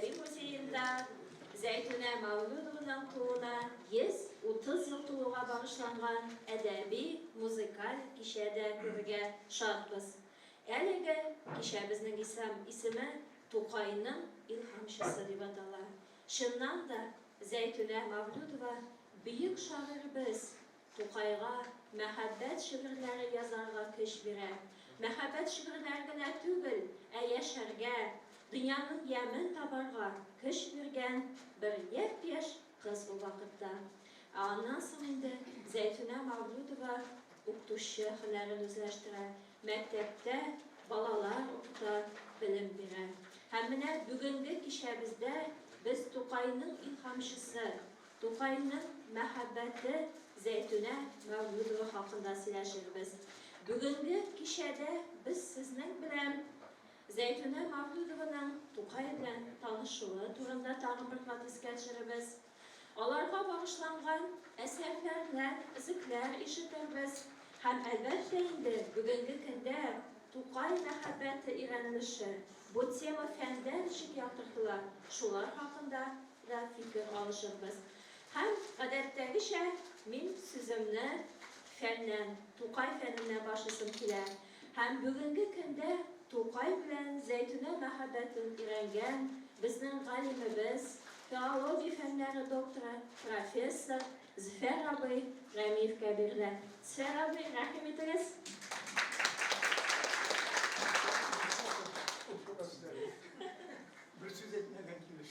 әдәби музеенда Зәйтүнә Мәүлүдованың тууына 130 ел тулуга багышланган әдәби, музыкаль кичәдә күрергә шатбыз. Әлеге кичәбезнең исем исеме Тукайның илһамчысы дип атала. Чыннан да, Зәйтүнә Мавлютова бөек шагыйребез Тукайга мәхәббәт шигырьләре язарга көч бирә. Мәхәббәт шигырьләре генә түгел, ә яшәргә, дөньяның ямен табарга көч биргән бер япь-яшь кыз ул вакытта. Ә аннан соң инде Зәйтүнә Мавлютова укытучы һөнәрен үзләштерә, мәктәптә балалар укыта, белем бирә. Һәм менә бүгенге кичәбездә без Тукайның илһамчысы, Тукайның мәхәббәте Зәйтүнә Мәүлүдова хакында сөйләшербез. Бүгенге кичәдә без сезнең белән Зәйтүнә Мәүлүдованың Тукай белән танышуы турында тагын бер кат искә төшерербез. Аларга багышланган әсәрләрдән өзекләр ишетербез һәм, әлбәттә инде, бүгенге көндә Тукай мәхәббәте өйрәнелеше, бу тема фәндә ничек яктыртыла, шулар хакында да фикер алышырбыз. Һәм, гадәттәгечә, мин сүземне фәннән, Тукай фәненнән башлыйсым килә. Һәм бүгенге көндә Тукай белән Зәйтүнә мәхәббәтен өйрәнгән безнең галимебез, филология фәннәре докторы, профессор Зөфәр абый Рәмиевкә бирелә. Зөфәр абый, рәхим итегез! Бер сүз әйтмәгән килеш.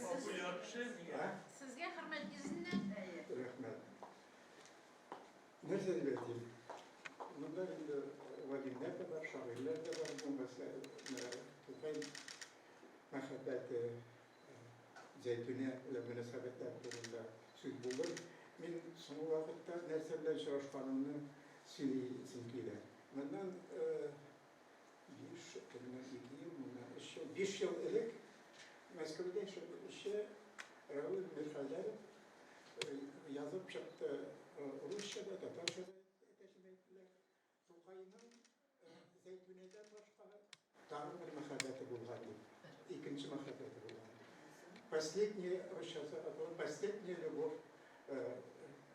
Популяр кеше, нигә? Сезгә хөрмәт йөзеннән. Рәхмәт. Нәрсә дип әйтим? Монда инде галимнәр дә бар, шагыйрьләр дә бар. Бу мәсьәлә Тукай мәхәббәте, Зәйтүнә белән мөнәсәбәтләр турында сүз булыр. Мин соңгы вакытта нәрсә белән очрашканымны сөйлисем килә. Моннан биш, тегеннән ике ел, моннан өч ел, биш ел элек Мәскәүдә яшәүче Равил Мирхәйдәров язып чыкты русча да, татарча да тәрҗемә иттеләр. Тукайның Зәйтүнәдән башка тагын бер мәхәббәте булган дип, икенче мәхәббәте булган. Последняя, русчасы атала Последняя любовь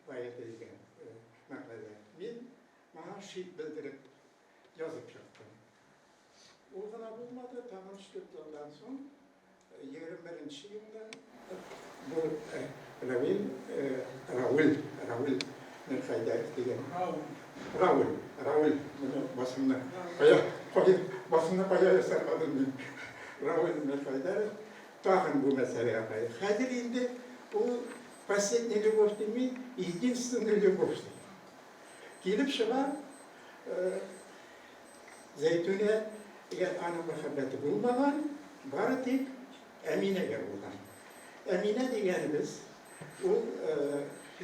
поэта дигән мәкалә. Мин моңа шик белдереп язып чыктым. Ул гына булмады, тагын өч-дүрт елдан соң, 21 нче елда бу Равил, Рауль, Рауль Мирхәйдәров дигән. Рауль, Рауль, менә басымны кая, кая, басымны кая ясарга белмим. Рауль Мирхәйдәров тагын бу мәсьәләгә кая. Хәзер инде ул последняя любовь дими, единственная любовь ди. Килеп чыга, Зәйтүнәгә аның мәхәббәте булмаган, бары тик Әминәгә булган. Әминә дигәнебез ул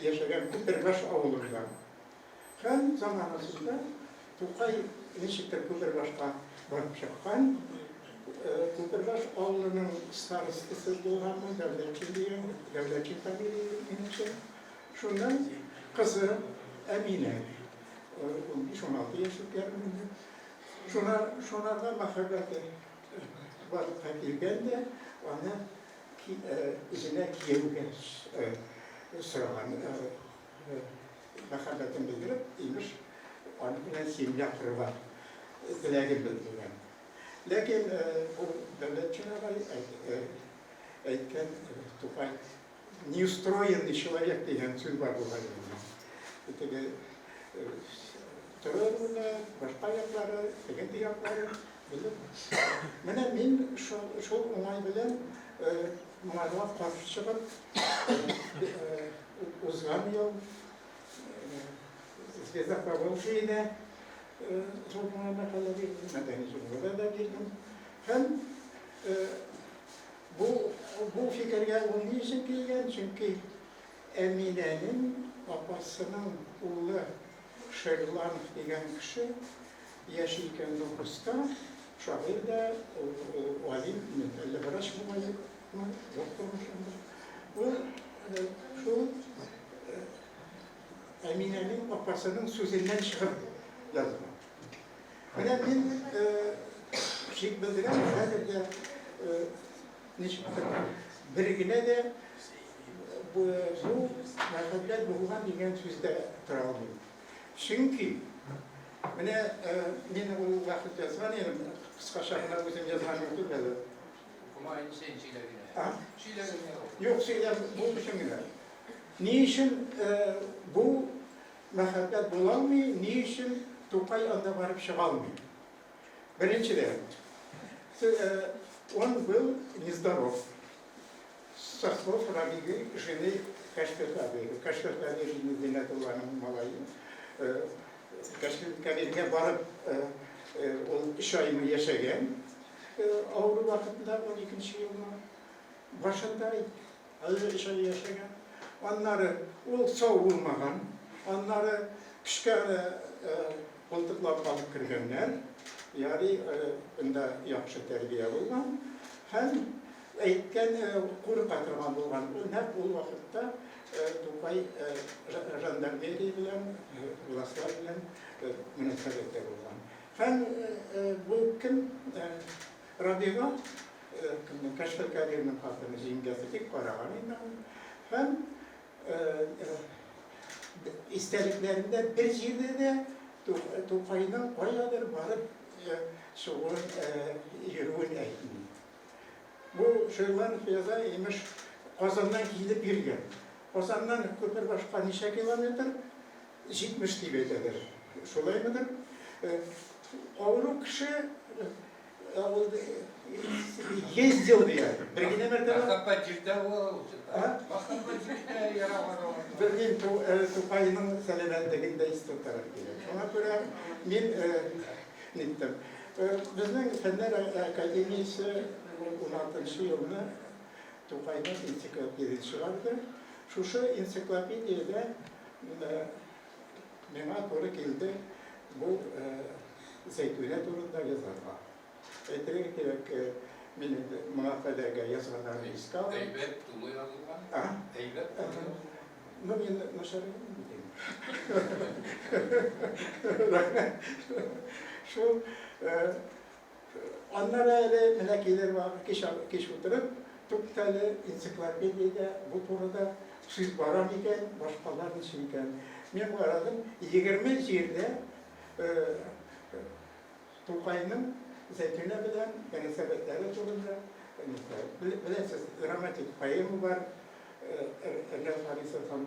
яшәгән Күпербаш авылында. Һәм заманасында Тукай ничектер Күпербашка барып чыккан. Күпербаш авылының старостасы булганмы, Дәүләтшин дигән, Дәүләтшин фамилия минемчә. Шуннан кызы Әминә, 15-16 яшьлек ярым инде, шуна, шунарга мәхәббәте барлыкка килгән дә, аны үзенә кияүгә сораган, мәхәббәтен белдереп, имеш, аның белән семья корырга теләген белдергән. Ләкин бу Дәүләтшин агай әйткән, Тукай Неустроенный человек дигән сүз бар бугай инде. Теге торыр менә, башка яклары, тегенди яклары белеп. Менә мин шул, шул уңай белән моңарга каршы чыгып, узган ел Звезда Поволжьеда шул моңа мәкалә бирдем, Мәдәни җомгада да бирдем. Һәм Бу, бу фикергә ул ни өчен килгән? Чөнки Әминәнең апасының улы Шерланов дигән кеше яши икән Нукуста, шагыйрь дә, ул, ул галим, әллә врач бугай, доктормы шунда. Ул шул Әминәнең апасының сүзеннән чыгып язган. Менә мин. Шик белдерәм, хәзер дә ничектер бер генә дә бу мәхәббәт булган дигән сүздә тора алмыйм. Чөнки менә мин ул вакыт язган идем, кыскача гына үзем язганым түгел әле. Укыма инде син сөйлә генә. А? Сөйлә генә. Юк, сөйләм, бу өчен генә. Ни өчен бу мәхәббәт була алмый, ни өчен Тукай анда барып чыга алмый? Беренчедән, он был нездоров. Со слов Рабиги, жены Кәшфелкәбир. Кәшфелкәбир инде Зиннәтулланың малае. Кәшфелкәбиргә барып, ул өч аймы яшәгән авыру вакытында, 12 елны башында әле өч ай яшәгән. Аннары ул сау булмаган. Аннары көчкә генә култыклап алып кергәннәр. Ярый, анда яхшы тәрбия булган. Һәм әйткән, курка торган булган. Ул нәкъ ул вакытта Тукай жандармерия белән, властьлар белән мөнәсәбәттә булган. Һәм бу кем? Рабига, кемнең, Кәшфелкәбирнең хатыны, җиңгәсе бик караган инде аны. Һәм истәлекләрендә бер җирдә дә Тукайның каядыр барып чыгуын, йөрүен әйтми. Бу Шөйланов яза, имеш, Казаннан килеп йөргән. Казаннан Күпербашка ничә километр? 70 дип әйтәләр. Шулаймыдыр? Авыру кеше ул ездил дия. Бер генә мәртәбә. Мәхәббәт җирдә була ул. Мәхәббәт җирдә яраган ул. Белмим, Тукайның сәламәтлеген дә истә тотарга кирәк. Шуңа күрә мин ниттем. Безнең Фәннәр академиясе 16 елны Тукайның энциклопедиясен чыгарды. Шушы энциклопедиядә миңа туры килде бу Зәйтүнә турында язарга. Әйтергә кирәк, мин инде моңа кадәргә язганнарны искә алдым. Әйбәт тулы язылган. Әйбәт тулы язылган. Ну, мин начар язмыйм бит. Рәхмәт. Шул аннары әле менә килер вакыт, кич, кич утырып, туктале, энциклопедиядә бу турыда сүз бара микән, башкалар ничек икән. Мин карадым, 20 җирдә Тукайның Зәйтүнә белән мөнәсәбәтләре турында беләсез, драматик поэма бар, Рнәс Харисов һәм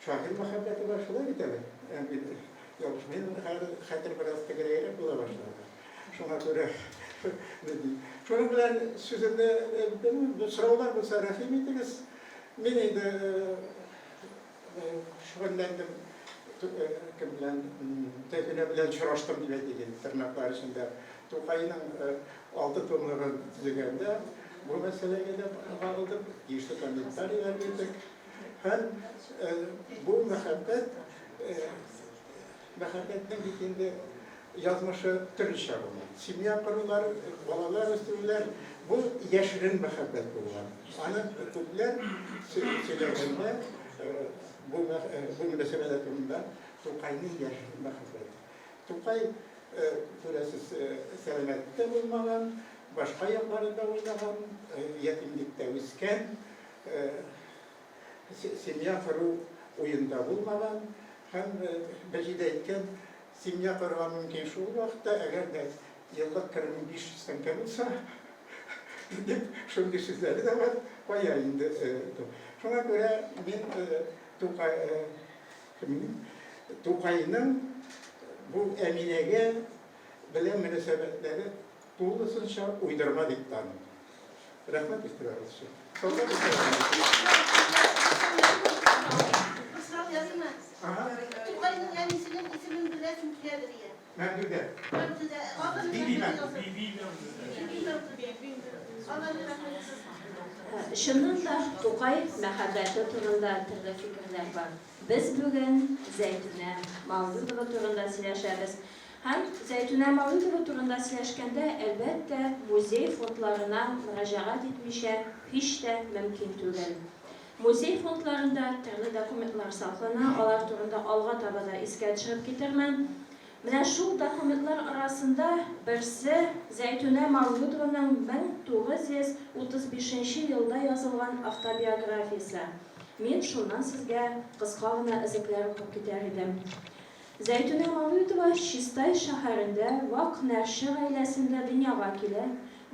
Шагыйрь мәхәббәте бар, шулай бит әле? Ялгышмыйм, хәзер хәтер бераз тегерәйрәк була башлады. Шуңа күрә ни дим. Шуның белән сүземне бетермим. Сораулар булса, рәхим итегез. Мин инде шөгыльләндем, кем белән, Зәйтүнә белән очраштым дип әйтик инде, тырнаклар эчендә. Тукайның алты томлыгын төзегәндә бу мәсьәләгә дә кагылдык, тиешле комментарийлар бирдек. Һәм бу мәхәббәт, мәхәббәтнең бит инде язмышы төрлечә була. Семья корулар, балалар үстерүләр, бу яшерен мәхәббәт булган. Аны күпләр сөйләгәндә бу бу мөнәсәбәтләр турында Тукайның яшерен мәхәббәте. Тукай, күрәсез, сәламәт тә булмаган, башка якларын да уйлаган, ятимлектә үскән, семья кору уенда булмаган һәм бер җирдә әйткән, семья корырга мөмкин шул вакытта, әгәр дә еллык керемең 500 тәңкә булса, дип шундый сүзләре дә бар. Кая инде. Шуңа күрә мин Тукай Тукайның бу Әминәгә белән мөнәсәбәтләре тулысынча уйдырма дип таныйм. Рәхмәт игътибарыгыз өчен. Солдат Бер сорау языймы? Тукайның әнисенең исемен беләсем киләдер ия. Мәмдүдә. Мәмдүдә. Биби Мәмдүдә. Биби Мәмдүдә. Аллаһ рәхмәт итсен. Чыннан да, Тукай мәхәббәте турында төрле фикерләр бар. Без бүген Зәйтүнә Мавлудова турында сөйләшәбез. Һәм Зәйтүнә Мавлудова турында сөйләшкәндә, әлбәттә, музей фондларына мөрәҗәгать итмичә һич тә мөмкин түгел. Музей фондларында төрле документлар саклана, алар турында алга таба да искә төшереп китермен. Менә шул документлар арасында берсе, Зәйтүнә Мавлютованың 1935 нче елда язылган автобиографиясе. Мин шуннан сезгә кыска гына өзекләр укып китәр идем. Зәйтүнә Мавлютова Чистай шәһәрендә вак һөнәрче гаиләсендә дөньяга килә,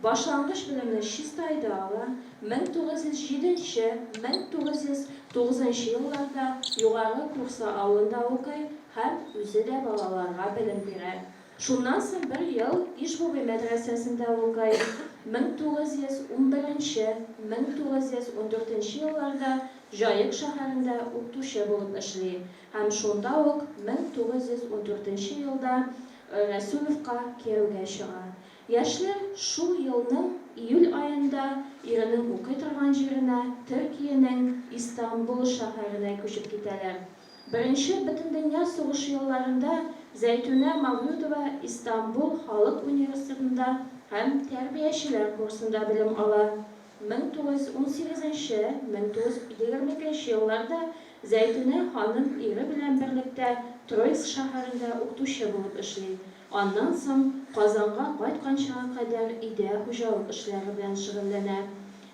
башлангыч белемне Чистайда ала, 1907 нче, 1909 нчы елларда Югары Курса авылында укый һәм үзе дә балаларга белем бирә. Шуннан соң бер ел Иж-Бубый мәдрәсәсендә укый, 1911 нче, 1914 нче елларда Җаек шәһәрендә укытучы булып эшли һәм шунда ук 1914 нче елда Рәсүловка кияүгә чыга. Яшьләр шул елның июль аенда иренең укый торган җиренә, Төркиянең Истанбул шәһәренә күчеп китәләр. Беренче Бөтендөнья сугышы елларында Зәйтүнә Мавлютова Истанбул халык университетында һәм тәрбиячеләр курсында белем ала. 1918 нче, 1922 нче елларда Зәйтүнә ханым ире белән берлектә Троицк шәһәрендә укытучы булып эшли. Аннан соң Казанга кайтканчыга кадәр өйдә хуҗалык эшләре белән шөгыльләнә.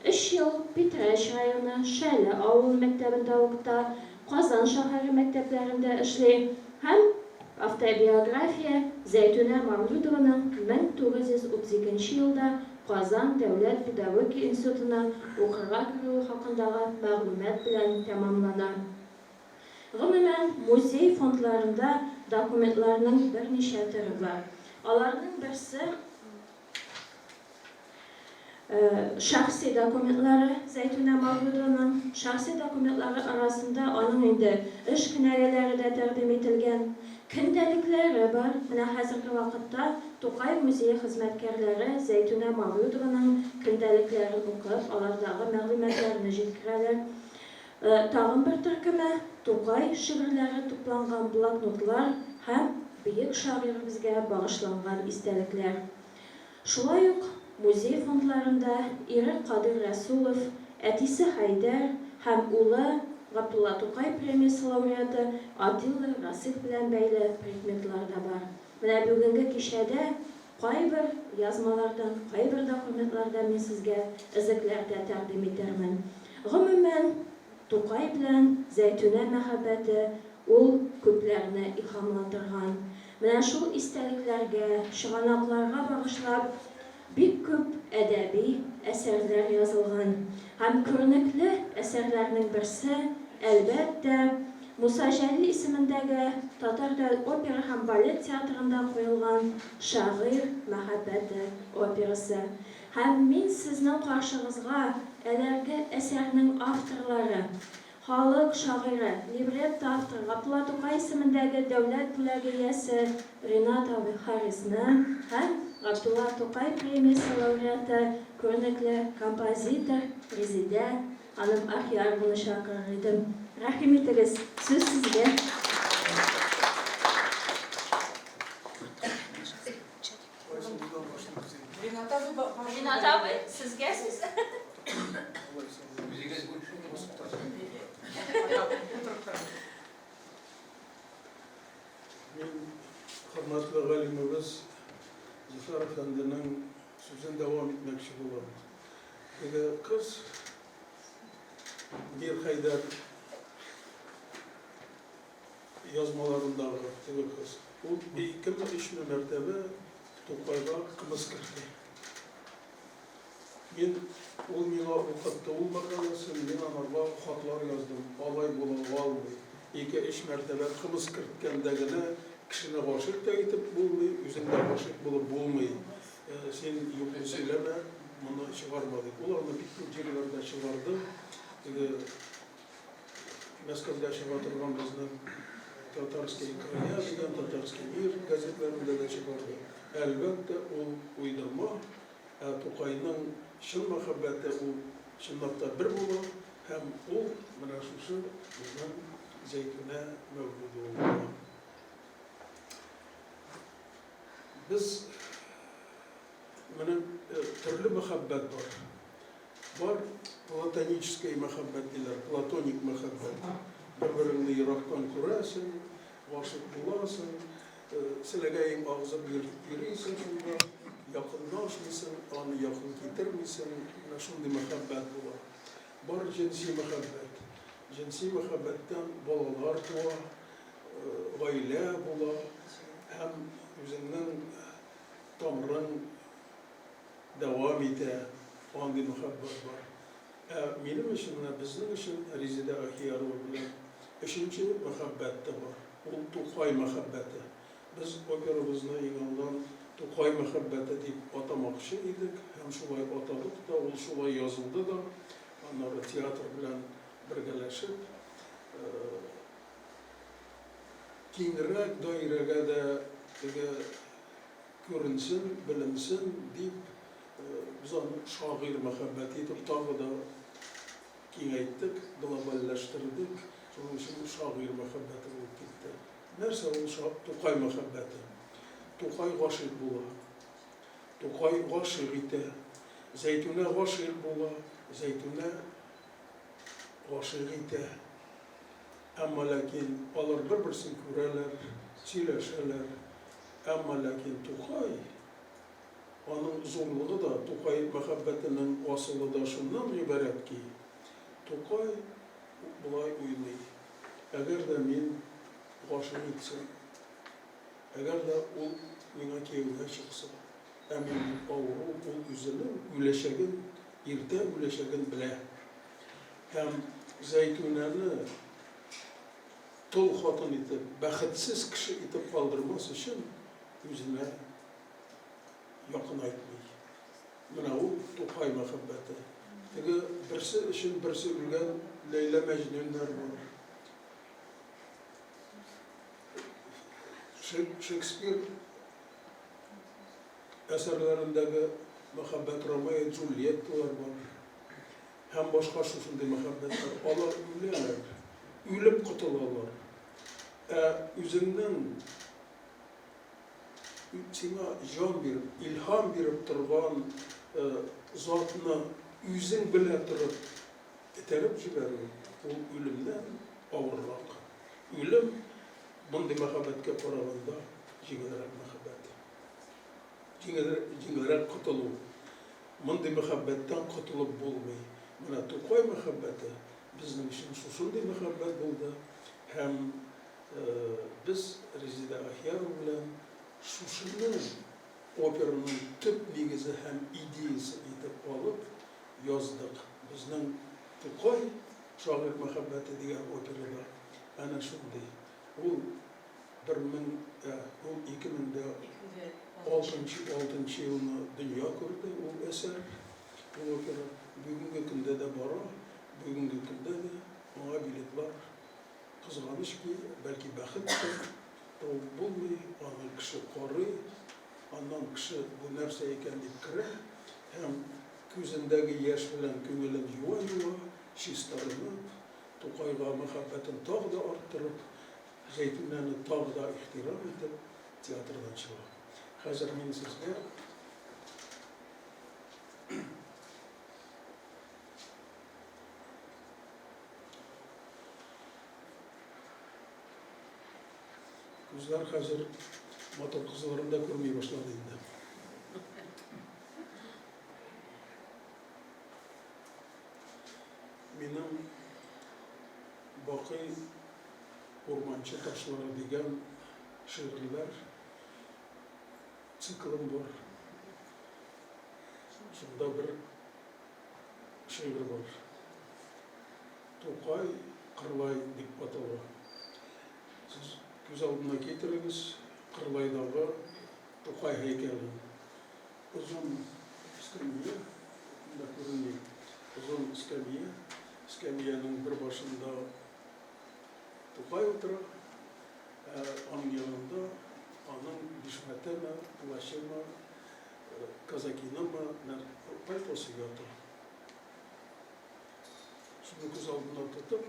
Өч ел Питрәч районы Шәле авылы мәктәбендә укыта, Казан шәһәре мәктәпләрендә эшли һәм автобиография Зәйтүнә Мавлютованың 1932 нче елда Казан дәүләт педагогия институтына укырга керүе хакындагы мәгълүмат белән тәмамлана. Гомумән, музей фондларында документларның берничә төре бар. Аларның берсе, шәхси документлары Зәйтүнә Мавлудованың. Шәхси документлары арасында аның инде эш кенәгәләре дә тәкъдим ителгән. Көндәлекләре бар. Менә хәзерге вакытта Тукай музее хезмәткәрләре Зәйтүнә Мавлудованың көндәлекләрен укып, алардагы мәгълүматларны җиткерәләр. Тагын бер төркеме, Тукай шигырьләре тупланган блокнотлар һәм бөек шагыйребезгә багышланган истәлекләр. Шулай ук музей фондларында ире Кадыйр Рәсулов, әтисе Хәйдәр һәм улы, Габдулла Тукай премиясе лауреаты Атилла Расыйх белән бәйле предметлар да бар. Менә бүгенге кичәдә кайбер язмалардан, кайбер документлардан мин сезгә өзекләр дә тәкъдим итәрмен. Гомумән, Тукай белән Зәйтүнә мәхәббәте ул күпләрне илһамландырган. Менә шул истәлекләргә, чыганакларга багышлап бик күп әдәби әсәрләр язылган. Һәм күренекле әсәрләрнең берсе, әлбәттә, Муса Җәлил исемендәге Татар дәүләт опера һәм балет театрында куелган Шагыйрь мәхәббәте операсы. Һәм мин сезнең каршыгызга әләрге әсәрнең авторлары, халык шагыйре, либретто авторы, Габдулла Тукай исемендәге дәүләт бүләге иясе Ринат абый Харисны һәм Габдулла Тукай премиясе лауреаты, күренекле композитор Резидә ханым Ахиярованы чакырыр идем. Рәхим итегез, сүз сезгә. Ринат абый, сезгә сүз. Мин хөрмәтле галимебез Зөфәр әфәнденең сүзен дәвам итмәкче булам. Теге кыз Мирхәйдәр язмаларындагы теге кыз, ул икеме, өчме мәртәбә Тукайга кымыз кертә. Мин, ул миңа укытты ул мәкаләсен, мин анарга хатлар яздым, алай була алмый. Ике-өч мәртәбә кымыз керткәндә генә кешене гашыйк та итеп булмый, үзең дә гашыйк булып булмый. Син юкны сөйләмә, моны чыгарма дип. Ул аны бик күп җирләрдә чыгарды. Теге Мәскәүдә чыга торган безнең Татарские края дигән, Татарский мир газетләрендә дә чыгарды. Әлбәттә, ул уйдырма, ә Тукайның чын мәхәббәте ул чынлап та бер була һәм ул менә шушы безнең Зәйтүнә Мәүлүдова була. Без менә төрле мәхәббәт бар. Бар платоническая мәхәббәт диләр, платоник мәхәббәт. Бер-береңне ерактан күрәсең, гашыйк буласың. Селәгәең агызып йөрисең шунда, якынлашмыйсың, аны якын китермисең, менә шундый мәхәббәт була. Бар җенси мәхәббәт. Җенси мәхәббәттән балалар туа, гаилә була һәм үзеңнең тамырың дәвам итә, андый мәхәббәт бар. Ә минем өчен, менә безнең өчен Резеда Ахиярова белән өченче мәхәббәт тә бар. Ул Тукай мәхәббәте. Без операбызны иң алдан Тукай мәхәббәте дип атамакчы идек һәм шулай атадык та, ул шулай язылды да. Аннары театр белән бергәләшеп, киңрәк даирәгә дә теге күренсен, беленсен дип, без аны шагыйрь мәхәббәте итеп тагы да киңәйттек, глобальләштердек. Шуның өчен ул шагыйрь мәхәббәте булып китте. Нәрсә ул Тукай мәхәббәте? Тукай гашыйк була. Тукай гашыйк итә. Зәйтүнә гашыйк була. Зәйтүнә гашыйк итә. Әмма ләкин алар бер-берсен күрәләр, сөйләшәләр. Әмма ләкин Тукай, аның зурлыгы да, Тукай мәхәббәтенең асылы да шуннан гыйбарәт ки, Тукай болай уйлый, Әгәр дә мин гашыйк итсәм, әгәр дә ул миңа кияүгә чыкса, ә мин бит авыру, ул үзенең үләчәген, иртә үләчәген белә. Һәм Зәйтүнәне тол хатын итеп, бәхетсез кеше итеп калдырмас өчен үзенә якынайтмый. Менә ул Тукай мәхәббәте. Теге берсе өчен берсе үлгән Ләйлә Мәҗнүннәр бар. Шекспир әсәрләрендәге мәхәббәт Ромео Джульетталар бар. Һәм башка шушындый мәхәббәтләр. Алар үләләр, үлеп котылалар. Ә үзеңнең сиңа җан биреп, илһам биреп торган затны үзең белә торып этәреп җибәрү, ул үлемнән авыррак. Үлем мондый мәхәббәткә караганда җиңелрәк мәхәббәт. Җиңелрәк котылу. Мондый мәхәббәттән котылып булмый. Менә Тукай мәхәббәте безнең өчен шушындый мәхәббәт булды һәм без Резеда Ахиярова белән шушыны операның төп нигезе һәм идеясе итеп алып яздык. Безнең Тукай, шагыйрь мәхәббәте дигән операда әнә шундый. Ул бер мең, ул 2006 алтынчы елны дөнья күрде ул әсәр, ул опера. Бүгенге көндә дә бара, бүгенге көндә дә аңа билетлар, кызганыч ки, бәлки бәхеттер, табып булмый, аны кеше карый, аннан кеше бу нәрсә икән дип керә һәм күзендәге яшь белән күңелен юа-юа, чистарынып, Тукайга мәхәббәтен тагы да арттырып, Зәйтүнәне тагы да ихтирам итеп, театрдан чыга. Хәзер мин сезгә Күзләр хәзер матур кызларын да күрми башлады инде. Минем Бакый Урманчы ташлары дигән шигырьләр циклым бар. Шунда бер шигырь бар. Тукай Кырлай дип атала. Сез күз алдына китерегез Кырлайдагы Тукай һәйкәлен. Озын эскәмия, монда күренми, озын эскәмия, эскәмиянең бер башында Тукай утыра, ә аның янында аның бишмәтеме, плащымы, казакинымы, пальтосы ята. Шуны күз алдына тотып,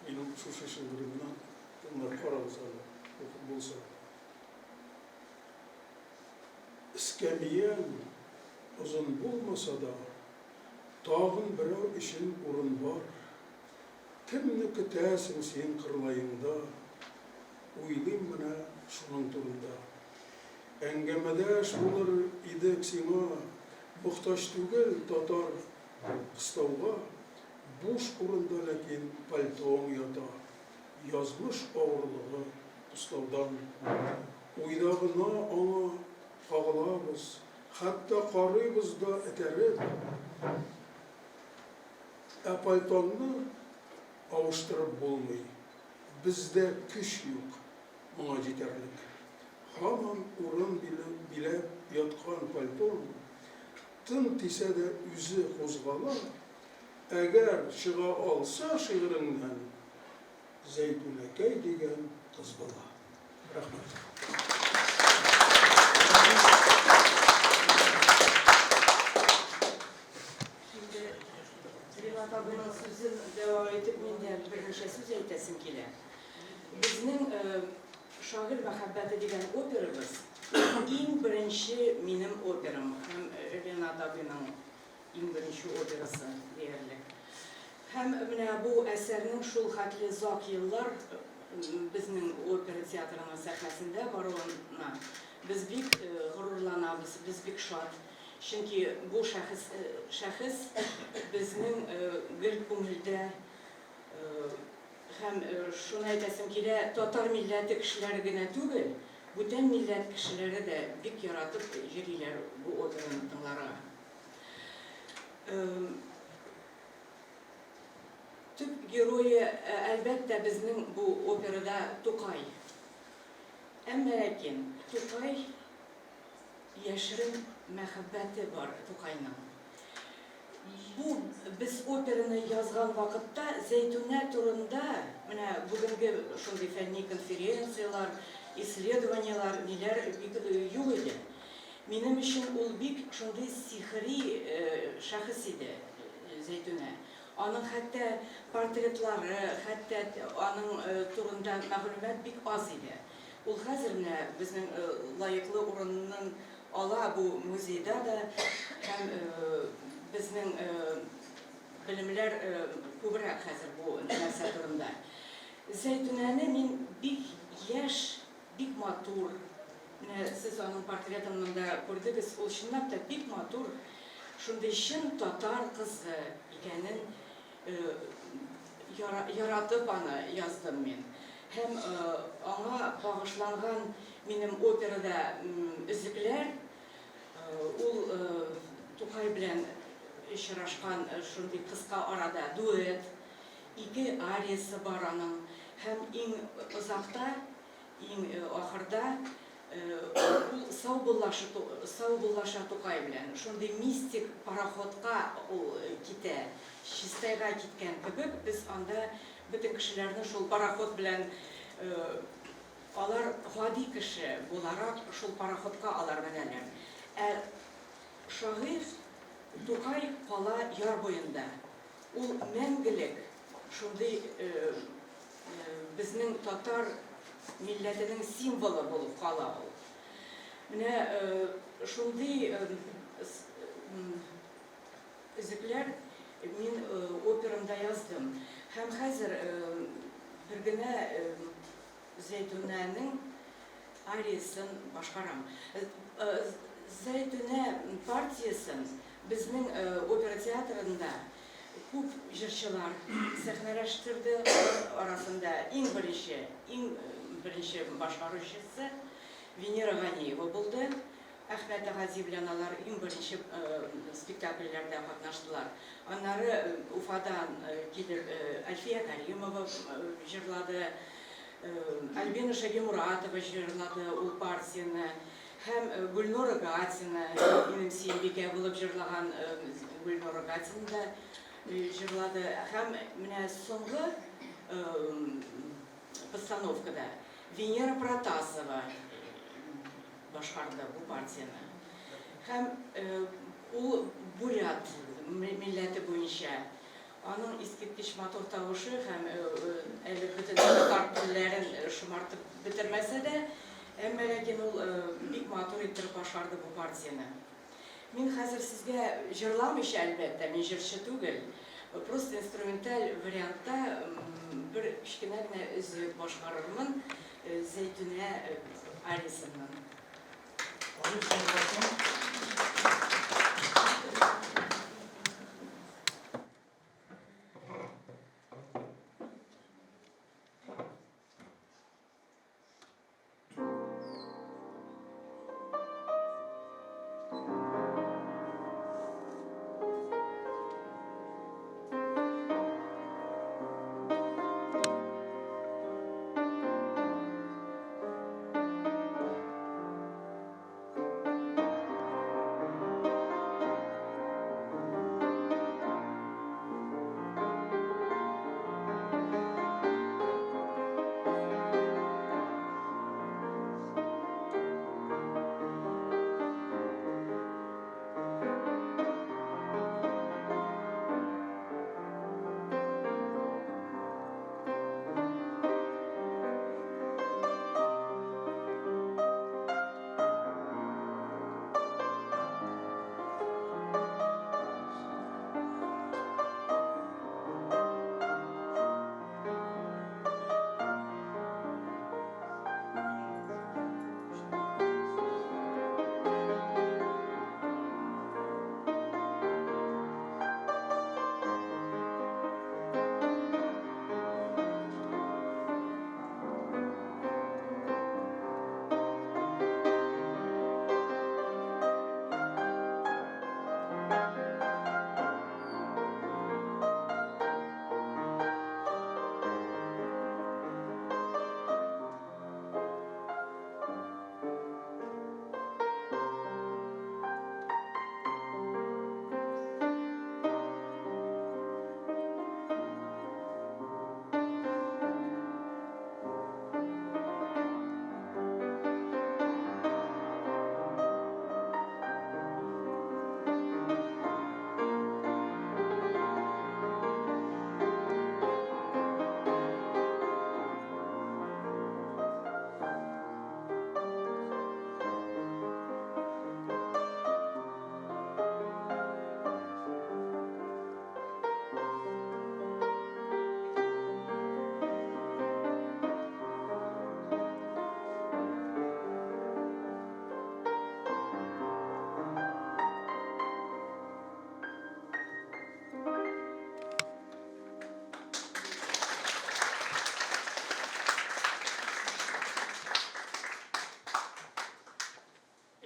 минем шушы шигыремне тыңлап карагыз әле, укып булса. Эскәмияң озын булмаса да, тагын берәү өчен урын бар. Кемне көтәсең син Кырлаеңда? Уйлыйм менә. шуның турында. Әңгәмәдәш булыр идек сиңа, Мохтаҗ түгел татар кыстауга, Буш урында ләкин пальтоң ята, Язмыш авырлыгы кыстаудан. Уйда гына аңа кагылабыз, Хәтта карыйбыз да этәреп. Ә пальтоңны авыштырып булмый, Бездә көч юк моңа җитәрлек. Һаман урын биләп яткан пальтоң, Тын тисә дә үзе кузгала, Әгәр чыга алса шигыреңнән, Зәйтүнәкәй дигән кыз бала. Рәхмәт. Инде Ринат абыйның сүзен дәвам итеп, мин дә берничә сүз әйтәсем килә. Безнең Шагыйрь мәхәббәте дигән операбыз иң беренче минем операм һәм Ринат абыйның иң беренче операсы диярлек. Һәм менә бу әсәрнең шул хәтле озак еллар безнең опера театрының сәхнәсендә баруына без бик горурланабыз, без бик шат. Чөнки бу шәхес, шәхес безнең гел күңелдә. Һәм шуны әйтәсем килә, татар милләте кешеләре генә түгел, бүтән милләт кешеләре дә бик яратып йөриләр бу операны тыңларга. Төп герое, әлбәттә, безнең бу операда Тукай. Әмма ләкин Тукай яшерен мәхәббәте бар Тукайның. Бу без операны язган вакытта Зәйтүнә турында менә бүгенге шундый фәнни конференцияләр, исследованиеләр, ниләр бик юк иде. Минем өчен ул бик шундый сихри шәхес иде, Зәйтүнә. Аның хәтта портретлары, хәтта аның турында мәгълүмат бик аз иде. Ул хәзер менә безнең лаеклы урынын ала бу музейда да һәм безнең белемләр күбрәк хәзер бу нәрсә турында. Зәйтүнәне мин бик яшь, бик матур, менә сез аның портретын монда күрдегез, ул чынлап та бик матур, шундый чын татар кызы икәнен яратып аны яздым мин. Һәм аңа багышланган минем операда өзекләр, ул Тукай белән очрашкан шундый кыска арада дуэт, ике ариясе бар аның һәм иң озакта, иң ахырда ул саубуллаша Тукай белән. Шундый мистик пароходка ул китә, Чистайга киткән кебек, без анда бөтен кешеләрне шул пароход белән, алар гади кеше буларак шул пароходка алар менәләр. Ә шагыйрь Тукай кала яр буенда. Ул мәңгелек шундый безнең татар милләтенең символы булып кала ул. Менә шундый өзекләр мин операмда яздым. Һәм хәзер бер генә Зәйтүнәнең ариясен башкарам. Зәйтүнә партиясен безнең опера театрында күп җырчылар сәхнәләштерде. Алар арасында иң беренче, иң беренче башкаручысы Венера Ганиева булды. Әхмәт Гази белән алар иң беренче спектакльләрдә катнаштылар. Аннары Уфадан килеп Әлфия Кәримова җырлады, Альбина Шагимуратова җырлады ул партияне һәм Гөлнора Гатина, минем Сөембикә булып җырлаган Гөлнора Гатина да җырлады. Һәм менә соңгы постановкада Венера Протасова башкарды бу партияне. Һәм ул бурят милләте буенча. Аның искиткеч матур тавышы һәм әле бөтен татар телләрен шомартып бетермәсә дә, әмма ләкин ул бик матур иттереп башкарды бу партияне. Мин хәзер сезгә җырламыйча, әлбәттә, мин җырчы түгел, просто инструменталь вариантта бер кечкенә генә өзек башкарырмын. Зәйтүнә ариясеннән.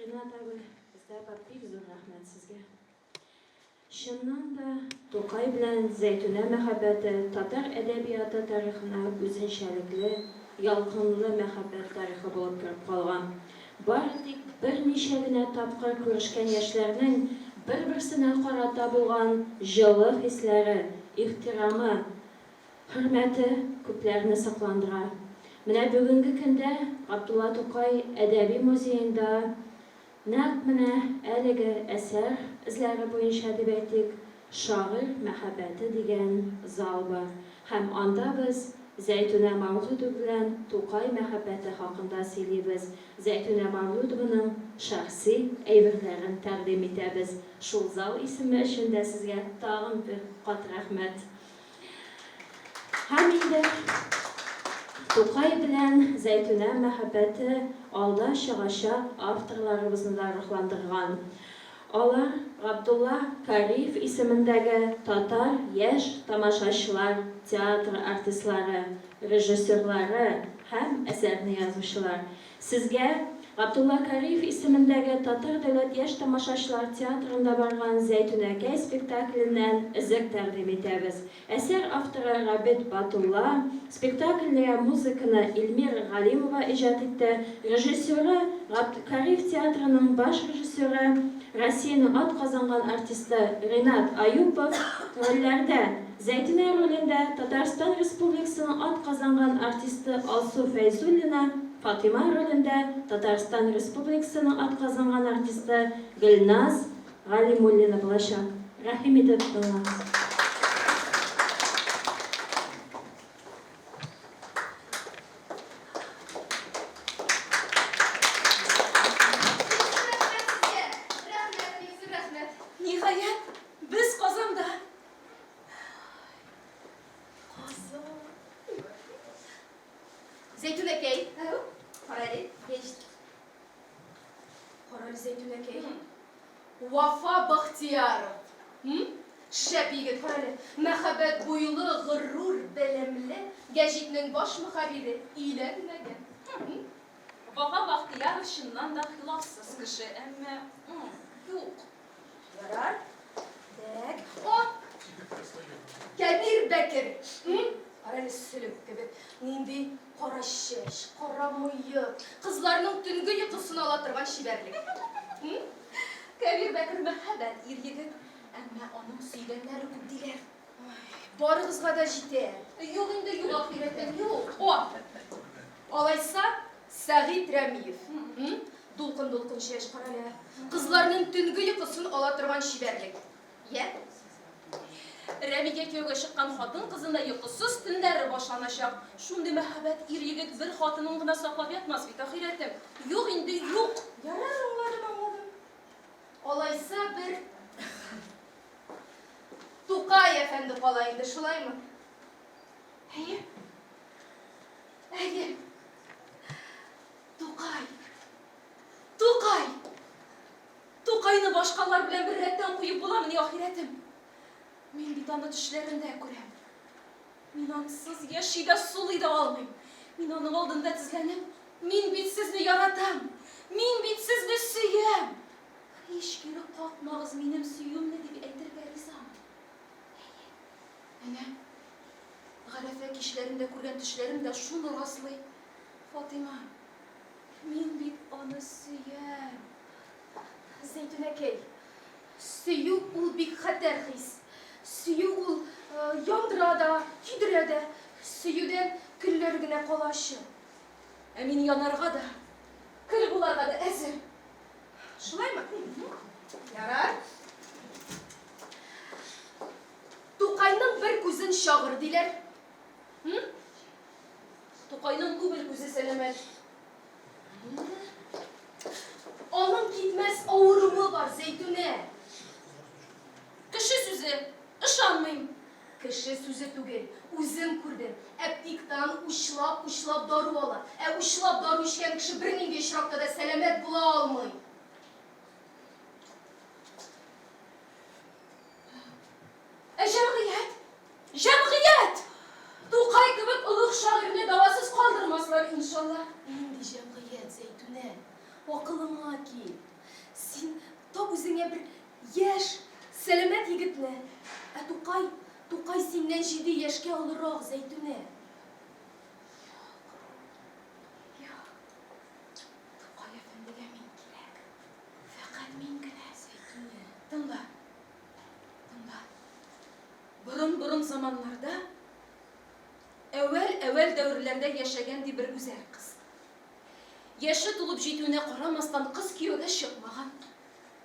Ренат абый, бездә апа, бик зур рәхмәт сезгә. Чыннан да, Тукай белән Зәйтүнә мәхәббәте татар әдәбияты тарихына үзенчәлекле, ялкынлы мәхәббәт тарихы булып кереп калган. Бары тик берничә генә тапкыр күрешкән яшьләрнең бер-берсенә карата булган җылы хисләре, ихтирамы, хөрмәте күпләрне сокландыра. Менә бүгенге көндә Габдулла Тукай әдәби музеенда нәкъ менә әлеге әсәр эзләре буенча дип әйтик, Шагыйрь мәхәббәте дигән зал бар һәм анда без Зәйтүнә Мәүлүдова белән Тукай мәхәббәте хакында сөйлибез, Зәйтүнә Мәүлүдованың шәхси әйберләрен тәкъдим итәбез. Шул зал исеме өчен дә сезгә тагын бер кат рәхмәт. Һәм инде Тукай белән Зәйтүнә мәхәббәте алда чыгачак авторларыбызны да рухландырган. Алар Габдулла Кариев исемендәге татар яшь тамашачылар театры артистлары, режиссерлары һәм әсәрне язучылар. Сезгә Габдулла Кариев исемендәге Татар дәүләт яшь тамашачылар театрында барган Зәйтүнәкәй спектакленнән өзек тәкъдим итәбез. Әсәр авторы Рабит Батулла, спектакльгә музыканы Эльмира Галимова иҗат итте, режиссеры, Габд Кариев театрының баш режиссеры, Россиянең атказанган артисты Ренат Аюпов, рольләрдә, Зәйтүнә ролендә Татарстан Республикасының атказанган артисты Алсу Фәйзуллина, Фатыйма ролендә Татарстан Республикасының атказанган артисты Гөлназ Галимуллина булачак. Рәхим итеп тыңлагыз. Рәхмәт сезгә! Рәхмәт, бик зур рәхмәт! Ниһаять, без Казанда! Казан. Зәйтүнәкәй. Бахтияров. М? Шәп егет, карале, мәхәббәт буйлы, горур, белемле, гәҗитнең баш мөхәррире, өйләнмәгән. М? Вафа Бахтияров чыннан да хилафсыз кеше, әмма, юк. Ярар. Тәк. О! Кәбир Бәкер. М? Карале, сөлек кебек. Нинди кара чәч, кара мыек. Кызларның төнге йокысын ала торган чибәрлек. М? Кәбир Бәкер мәһабәт ир-егет, әмма аның сөйгәннәре күп диләр. Барыгызга да җитә. Юк инде, юк, ахирәтем, юк. О! Алайса, Сәгыйть Рәмиев. Дулкын-дулкын чәч, карале. Кызларның төнге йокысын ала торган чибәрлек. Йә? Рәмигә кияүгә чыккан хатын-кызның да йокысыз төннәре башланачак. Шундый мәһабәт ир-егет бер хатынын гына саклап ятмас бит, ахирәтем. Юк инде, юк! Ярар, аңладым, аңладым. Алайса бер Тукай әфәнде кала инде, шулаймы? Әйе. Әйе. Тукай. Тукай! Тукайны башкалар белән беррәттән куеп буламыни, ахирәтем? Мин бит аны төшләремдә күрәм. Мин ансыз яши дә, сулый да алмыйм. Мин аның алдында тезләнеп, Мин бит сезне яратам! Мин бит сезне сөям! Һич кире какмагыз минем сөюемне, дип әйтергә ризамын. Әйе, әнә, Гарәфә кичләрендә күргән төшләрем дә шуны раслый. Фатыйма, мин бит аны сөям. Зәйтүнәкәй, сөю ул бик хәтәр хис. Сөю ул яндыра да, көйдерә дә. Сөюдән көлләр генә кала чын. Ә мин янарга да, көл буларга да әзер. Шулаймы? Ярар. Тукайның бер күзен чагыр диләр. Тукайның күбел күзе сәламәт. Аның китмәс авыруы бар, Зәйтүнә. Кеше сүзе, ышанмыйм. Кеше сүзе түгел, үзем күрдем. Әптиктан учлап-учлап дару ала. Ә учлап дару эчкән кеше бернинди очракта да сәламәт була алмый. Ә җәмгыять? Җәмгыять! Тукай кебек олуг шагыйрьне дәвасыз калдырмаслар, иншалла. Нинди җәмгыять, Зәйтүнә? Акылыңа кил. Син тап үзеңә бер яшь, сәламәт егетне. Ә Тукай, Тукай синнән җиде яшькә олырак, Зәйтүнә. Юк, юк. Тукай әфәндегә мин кирәк. Фәкать мин генә, Зәйтүнә. Тыңла. Тыңла. Борын-борын заманнарда, әүвәл-әүвәл дәверләрдә яшәгән ди бер гүзәл кыз. Яше тулып җитүенә карамастан, кыз кияүгә чыкмаган.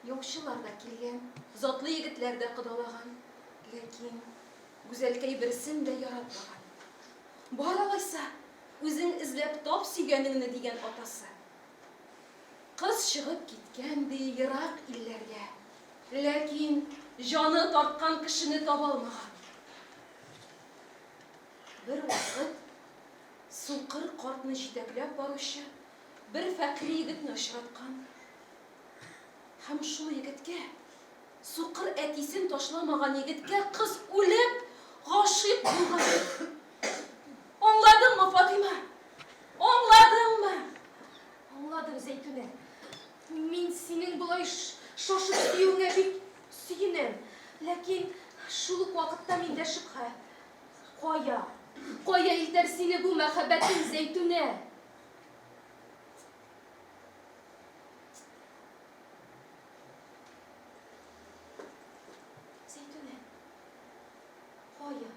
Яучылар да килгән, затлы егетләр дә кодалаган. Ләкин гүзәлкәй берсен дә яратмаган. Бар алайса, үзең эзләп тап сөйгәнеңне, дигән атасы. Кыз чыгып киткән, ди, ерак илләргә. Ләкин җаны тарткан кешене таба алмаган. Бервакыт сукыр картны җитәкләп баручы бер фәкыйрь егетне очраткан. Һәм шул егеткә, сукыр әтисен ташламаган егеткә кыз үлеп гашыйк булган. Аңладыңмы, Фатыйма? Аңладыңмы? Аңладым, Зәйтүнә. Мин синең болай шашып сөюеңә бик сөенәм. Ләкин шул ук вакытта миндә шөбһә. Кая? Кая илтәр сине бу мәхәббәтең, Зәйтүнә? Зәйтүнә, кая?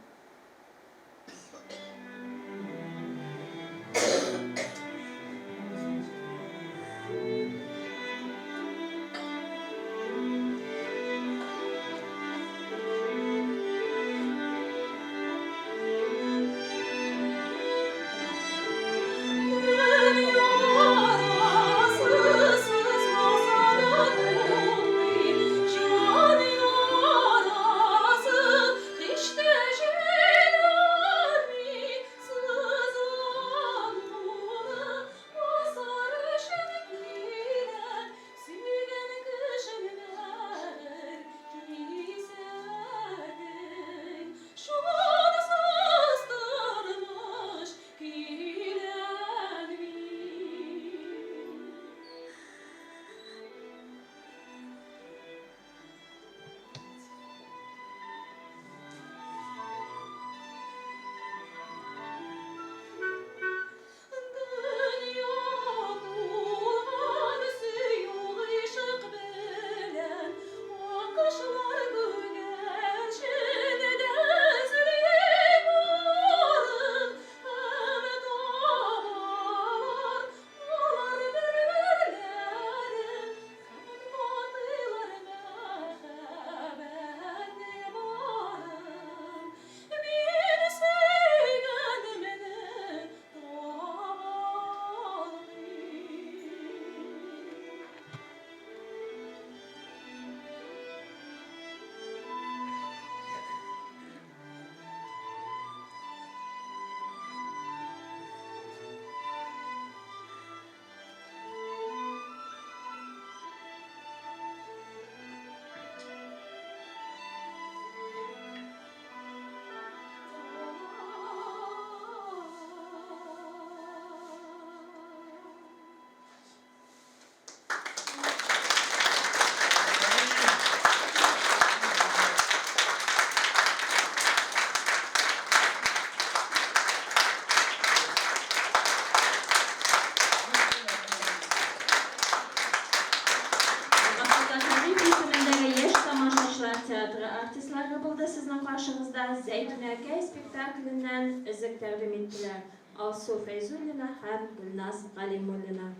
артистлары булды сезнең каршыгызда. Зәйтүнәкәй спектакленнән өзек тәкъдим иттеләр Алсу Фәйзуллина һәм Гөлназ Галимуллина.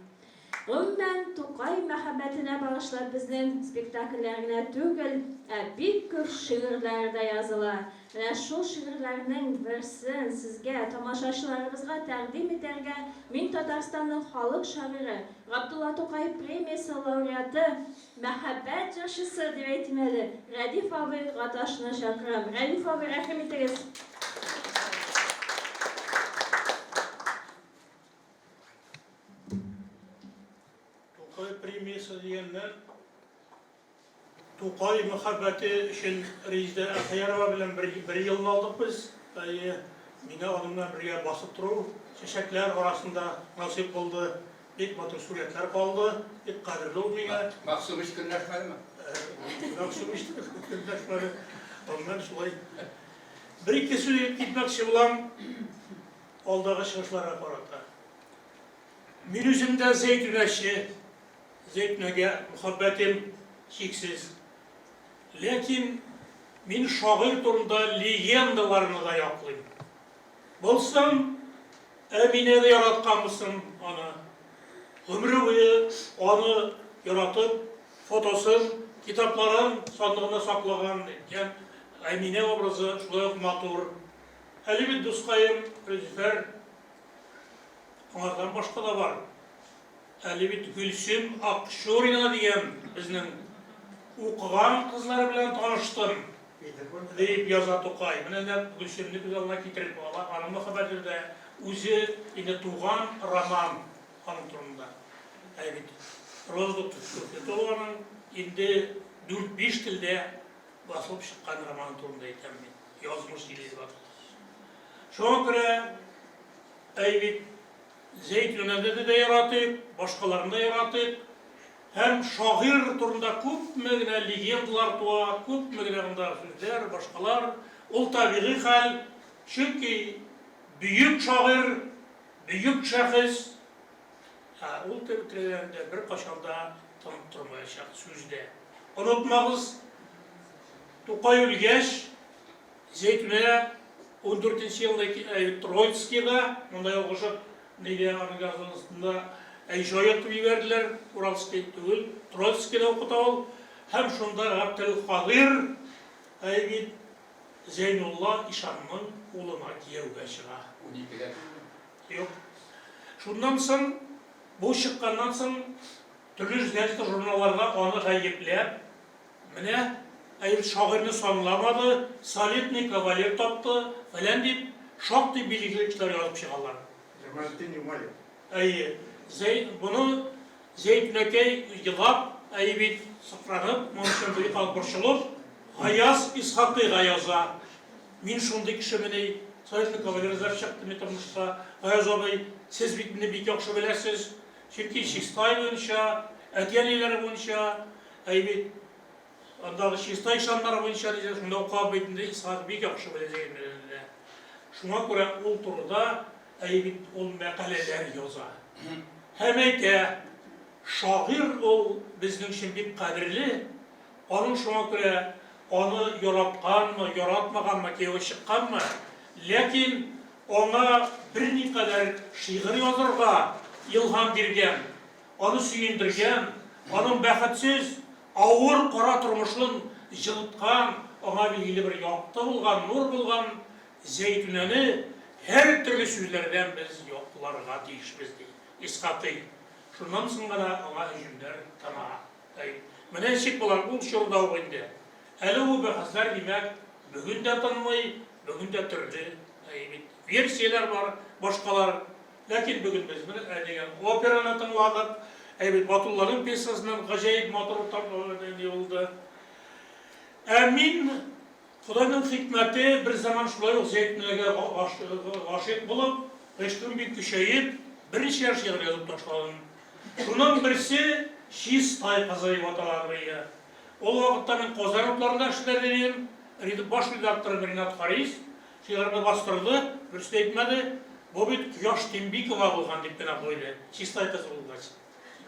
Гомумән, Тукай мәхәббәтенә багышлап безнең спектакльләр генә түгел, ә бик күп шигырьләр дә языла. Менә шул шигырьләрнең берсен сезгә, тамашачыларыбызга тәкъдим итәргә мин Татарстанның халык шагыйре, Габдулла Тукай премиясе лауреаты, мәхәббәт җырчысы дип әйтим әле, Рәдиф абый Гаташны чакырам. Рәдиф абый, рәхим итегез! Тукай премиясе дигәннән, Тукай мәхәббәте өчен Резидә Әхиярова белән бер, бер елны алдык без. Әйе, миңа аның белән бергә басып тору, чәчәкләр арасында насыйп булды. Бик матур сурәтләр калды. Бик кадерле ул миңа. Мәгъсүмич көнләшмәдеме? Мәгъсүмич көнләшмәде. Гомумән шулай. Бер-ике сүз әйтеп китмәкче булам алдагы чыгышларга карата. Мин үзем дә зәйтүнәче, Зәйтүнәгә мөхәббәтем чиксез. Ләкин мин шагыйрь турында легендаларны да яклыйм. Булсын, Әминә дә яраткан булсын аны. Гомере буе аны яратып, фотосын, китапларын сандыгында саклаган, әйткән Әминә образы шулай ук матур. Әле бит дускаем Рөзифәр Аңардан башка да бар. Әле бит Гөлсем Акчурина дигән безнең укыган кызлары белән таныштым, дип яза Тукай. Менә нәкъ Гөлсемне күз алдына китереп ала, аның мәхәббәте дә үзе инде туган роман аның турында. Ә бит Роза Төхфәтуллованың инде дүрт-биш телдә басылып чыккан романы турында әйтәм мин, Язмыш җиле дип атала. Шуңа күрә Әй бит, Зәйтүнәне дә яратыйк, башкаларны да яратыйк. Һәм шагыйрь турында күпме генә легендалар туа, күпме генә анда сүзләр, башкалар. Ул табигый хәл, чөнки бөек шагыйрь, бөек шәхес, ә ул тирәләрендә беркайчан да тынып тормаячак сүз дә. Онытмагыз, Тукай үлгәч, Зәйтүнә ундүртенче елны Троицкида, монда ялгышып, нигә аның язылышында Әйшаек дип җибәрделәр, Уральский түгел, Троицкида укыта ул. Һәм шунда Габделкадыйр әй бит Зәйнулла ишанның улына кияүгә чыга. Уникегә түгелме? Юк. Шуннан соң, бу чыкканнан соң, төрле газета-журналларда аны гаепләп, Менә, әй, шагыйрьне санламады, солидный кавалер тапты, фәлән дип, шактый билгеле кешеләр язып чыгалар. Җамалетдин Юмаев. Әйе. Зәй, моны Зәйтүнәкәй елап, әйе бит, сыкранып, моның өчен бик каты борчылып, Гаяз Исхакыйга яза. Мин шундый кешемени, солидный кавалер эзләп чыктым мин тормышта. Гаяз абый, сез бит мине бик яхшы беләсез. Чөнки Чистай буенча, әти-әниләре буенча, Әй бит, андагы Чистай ишаннары буенча дисә, шунда укыган бит инде Исхак бик яхшы белә Зәйнәбне дә. Шуңа күрә ул турыда, әй бит, ул мәкаләләр яза. Һәм әйтә, шагыйрь ул безнең өчен бик кадерле, аның шуңа күрә аны яратканмы, яратмаганмы, кияүгә чыкканмы, ләкин аңа берникадәр шигырь язырга илһам биргән, Аны сөендергән, аның бәхетсез, авыр кара тормышын җылыткан, аңа билгеле бер якты булган, нур булган Зәйтүнәне һәртөрле сүзләрдән без якларга тиешбез, ди Исхакый. Шуннан соң гына аңа һөҗүмнәр тына. Әй, менә ничек болар ул чорда ук инде. Әле бу бәхәсләр, димәк, бүген дә тынмый, бүген дә төрле, әй бит, версияләр бар, башкалар. Ләкин бүген без менә ә дигән операны тыңладык. Әй бит Батулланың пьесасыннан гаҗәеп матур ни булды. Ә мин Ходайның хикмәте бер заман шулай ук Зәйтүнәгә гашыйк булып, гыйшкым бик көчәеп, берничә шигырь язып ташладым. Шуның берсе Чистай кызы дип атала иде. Ул вакытта мин Казан утларында эшләр идем. Баш редакторым Ринат Харис. Шигырьне бастырды, дөрес тә әйтмәде. Бу бит Кояш Тимбикова булган дип кенә куйды. Чистай кызы булгач.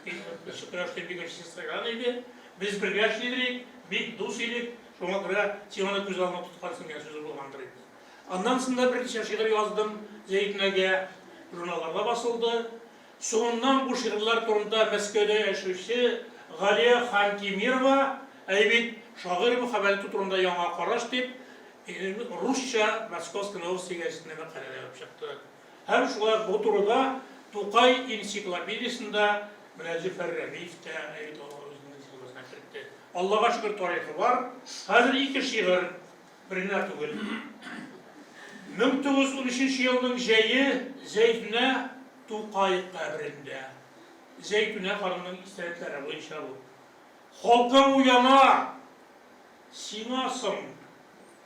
Кояш Тимбикова Чистайдан иде. Без бергә эшли идек. бик дус идек, шуңа күрә син аны күз алдыңа тоткансың дигән сүзе булгандыр инде. Аннан соң да берничә шигырь яздым Зәйтүнәгә, журналларда басылды. Соңыннан бу шигырьләр турында Мәскәүдә яшәүче Галия Хантимирова, әй бит, шагыйрь мәхәббәте турында яңа караш дип, русча Московские новости гәзитенә мәкалә дә язып чыкты. Һәм шулай ук бу турыда Тукай энциклопедиясендә менә Зөфәр Рәмиев тә әй бит аны үзенең энциклопедиясенә кертте. Аллага шөкер, тарихы бар. Хәзер ике шигырь, бер генә түгел. 1913 елның җәе Зәйтүнә Тукай каберендә. Зәйтүнә ханымның истәлекләре буенча бу. Халкың уяна! Сиңа соң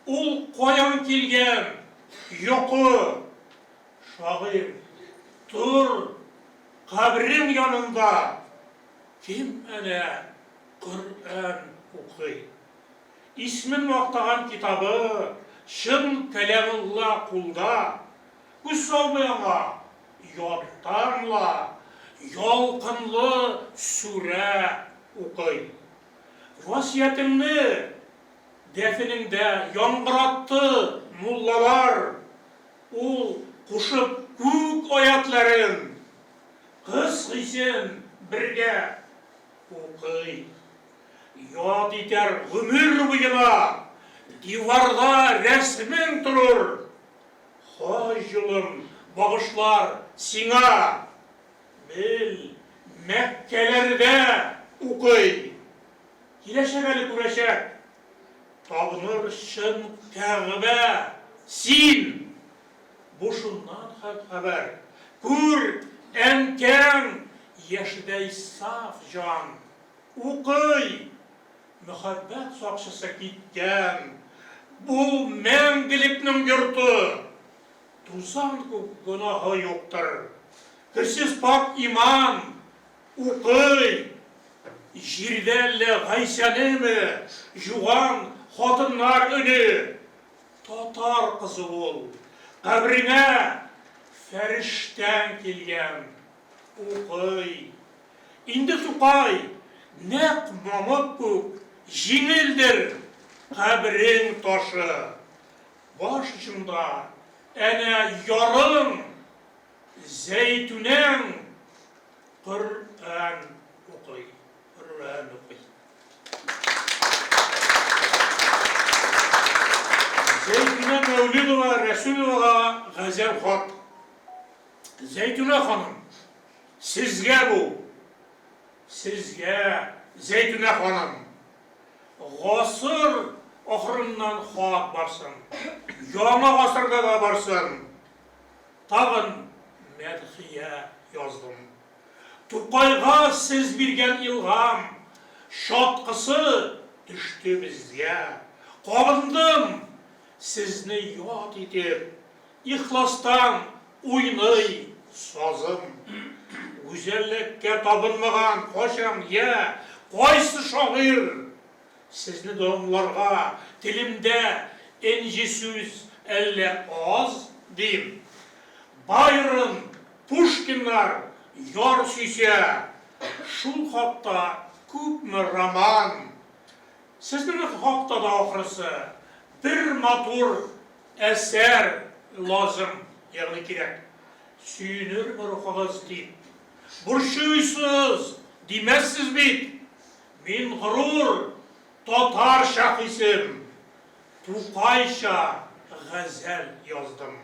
ул каян килгән йокы? Шагыйрь, тор, кабрең янында кем әнә Коръән укый? Исмен мактаган китабы, чын Кәлямулла кулда. Күз салмый аңа, яттан ла ялкынлы сүрә укый. Васыятеңне дәфенеңдә яңгыратты муллалар, ул кушып күк аятьләрен, кыз хисен бергә укый. Яд итәр гомер буена, диварда рәсемең торыр, хаҗ юлын багышлар сиңа. Бел, Мәккәләрдә укый. Киләчәк әле күрәчәк. Табыныр чын Кәгъбә, син! Бу шуннан хәбәр. Күр, әнкәң, яшедәй саф җан. Укый! Мәхәббәт сакчысы киткән. Бу мәңгелекнең йорты. Тузан күк гөнаһы юктыр. Керсез пакь иман, укый. Җирдә әллә Гайсәнеме җуган хатыннар өне? Татар кызы ул, кабреңә фәрештәң килгән, укый. Инде Тукай, нәкъ мамык күк, җиңелдер кабрең ташы. Баш очыңда әнә ярың, Зәйтүнәң Коръән укый, Коръән укый. Зәйтүнә Мәүлидова Рәсүловага газәл хат. Зәйтүнә ханым, сезгә бу, сезгә, Зәйтүнә ханым. Гасыр ахырыннан хат барсын. Яңа гасырда да барсын. Тагын мәдхия яздым. Тукайга сез биргән илһам чаткысы төште безгә. Кабындым, сезне яд итеп, Ихластан уйный сазым. Гүзәллеккә табынмаган кайчан, йә, кайсы шагыйрь? Сезне данларга телемдә энҗе сүз әллә аз, дим. Байрон, Пушкиннар яр сөйсә, шул хакта күпме роман. Сезнең хакта да, ахрысы, бер матур Әсәр лазым, ягъни кирәк. Сөенерме рухыгыз дип. Борчыйсыз, димәссез бит. Мин горур татарча хисем, Тукайча газәл яздым.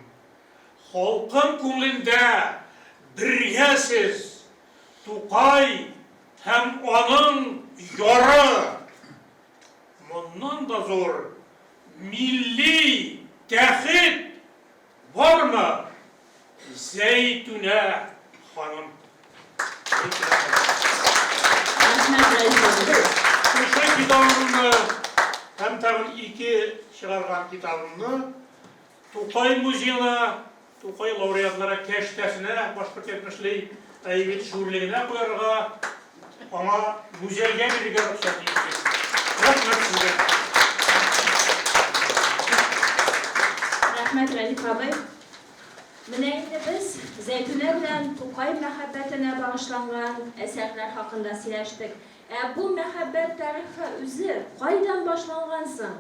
Халкым күңелендә бергә сез, Тукай һәм аның яры. Моннан да зур милли тәхет бармы, Зәйтүнә ханым? Шушы китабымны һәм тагын ике чыгарган китабымны Тукай музеена, Тукай лауреатлары кәштәсенә, башкорт әйтмешли, әйбит шүрлегенә куярга, аңа гүзәлгә бирергә рөхсәт итегез. Рәхмәт сезгә. Рәхмәт, Рәдиф абый. Менә инде без Зәйтүнә белән Тукай мәхәббәтенә багышланган әсәрләр хакында сөйләштек. Ә бу мәхәббәт тарихы үзе кайдан башланган соң?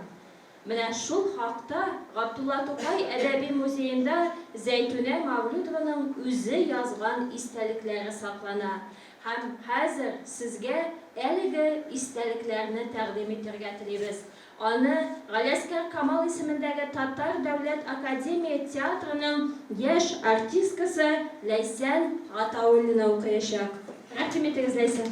Менә шул хакта Габдулла Тукай әдәби музеенда Зәйтүнә Мәүлүдованың үзе язган истәлекләре саклана. Һәм хәзер сезгә әлеге истәлекләрне тәкъдим итәргә телибез. Аны Галиәсгар Камал исемендәге Татар дәүләт академия театрының яшь артисткасы Ләйсән Гатауллина укыячак. Рәхим итегез, Ләйсән.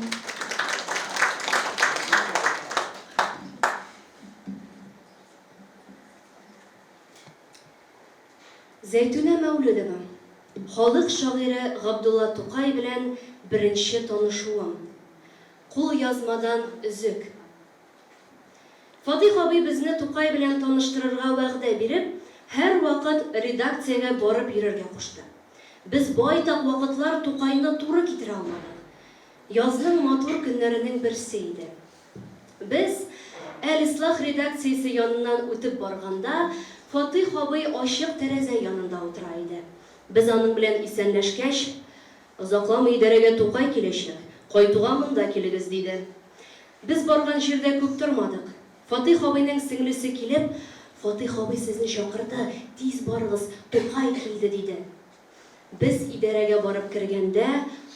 Зәйтүнә Мәүлүдова, халык шагыйре Габдулла Тукай белән беренче танышуым. Кулъязмадан өзек. Фатыйх абый безне Тукай белән таныштырырга вәгъдә биреп, һәрвакыт редакциягә барып йөрергә кушты. Без байтак вакытлар Тукайны туры китерә алмадык. Язның матур көннәренең берсе иде. Без Әл-Ислах редакциясе яныннан үтеп барганда, Фатыйх абый ачык тәрәзә янында утыра иде. Без аның белән исәнләшкәч, Озакламый идарәгә Тукай киләчәк, кайтуга монда килегез, диде. Без барган җирдә күп тормадык. Фатыйх абыйның сеңлесе килеп, Фатыйх абый сезне чакырды, тиз барыгыз, Тукай килде, диде. Без идарәгә барып кергәндә,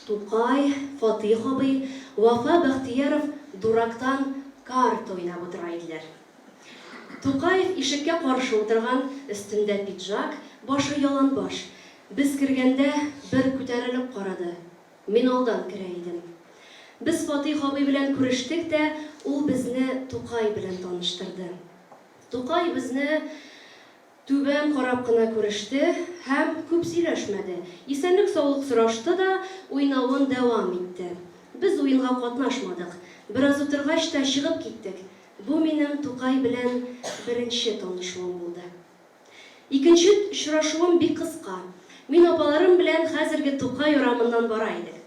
Тукай, Фатыйх абый, Вафа Бәхтияров дурактан карта уйнап утыра иделәр. Тукаев ишеккә каршы утырган, өстендә пиджак, башы яланбаш. Без кергәндә, бер күтәрелеп карады. Мин алдан керә идем. Без Фатыйх абый белән күрештек тә, ул безне Тукай белән таныштырды. Тукай безне Түбән карап кына күреште һәм күп сөйләшмәде. Исәнлек-саулык сорашты да, уйнавын дәвам итте. Без уенга катнашмадык. Бераз утыргач та чыгып киттек. Бу минем Тукай белән беренче танышуым булды. Икенче очрашуым бик кыска. Мин апаларым белән хәзерге Тукай урамыннан бара идек.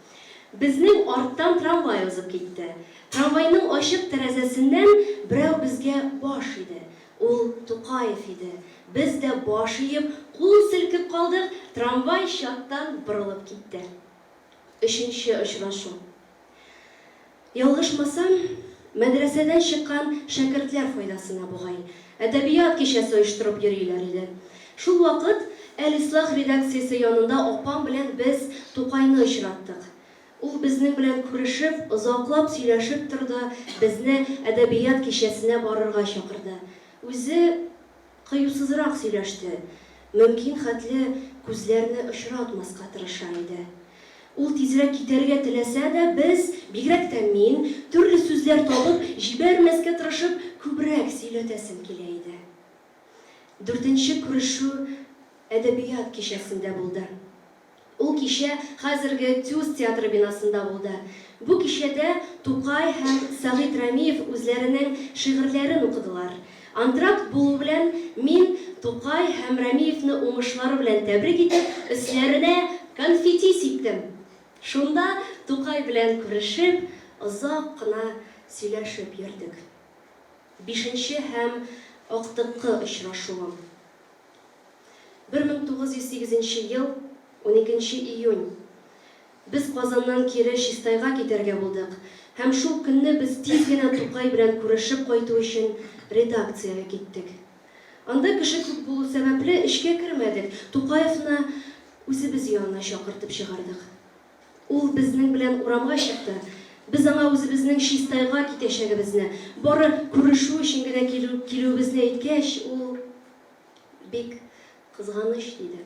Безнең арттан трамвай узып китте. Трамвайның ачык тәрәзәсеннән берәү безгә баш иде. Ул Тукаев иде. Без дә баш иеп, кул селкеп калдык, трамвай чаттан борылып китте. Өченче очрашу. Ялгышмасам, мәдрәсәдән чыккан шәкертләр файдасына бугай, әдәбият кичәсе оештырып йөриләр иде. Шул вакыт Әл-Ислах редакциясе янында апам белән без Тукайны очраттык. Ул безнең белән күрешеп, озаклап сөйләшеп торды, безне әдәбият кичәсенә барырга чакырды. Үзе кыюсызрак сөйләште, мөмкин хәтле күзләрне очратмаска тырыша иде. Ул тизрәк китәргә теләсә дә, без, бигрәк тә мин, төрле сүзләр табып, җибәрмәскә тырышып, күбрәк сөйләтәсем килә иде. Дүртенче күрешү әдәбият кичәсендә булды. Ул кичә хәзерге ТЮЗ театры бинасында булды. Бу кичәдә Тукай һәм Сәгыйть Рәмиев үзләренең шигырьләрен укыдылар. Антракт булу белән мин Тукай һәм Рәмиевне уңышлары белән тәбрик итеп, өсләренә конфетти сиптем. Шунда Тукай белән күрешеп, озак кына сөйләшеп йөрдек. Бишенче һәм актыккы очрашуым. 1908 нче ел, уникенче июнь. Без Казаннан кире Чистайга китәргә булдык һәм шул көнне без тиз генә Тукай белән күрешеп кайту өчен редакциягә киттек. Анда кеше күп булу сәбәпле, эчкә кермәдек, Тукаевны үзебез янына чакыртып чыгардык. Ул безнең белән урамга чыкты. Без аңа үзебезнең Чистайга китәчәгебезне, бары күрешү өчен генә килүебезне әйткәч, ул. Бик кызганыч, диде.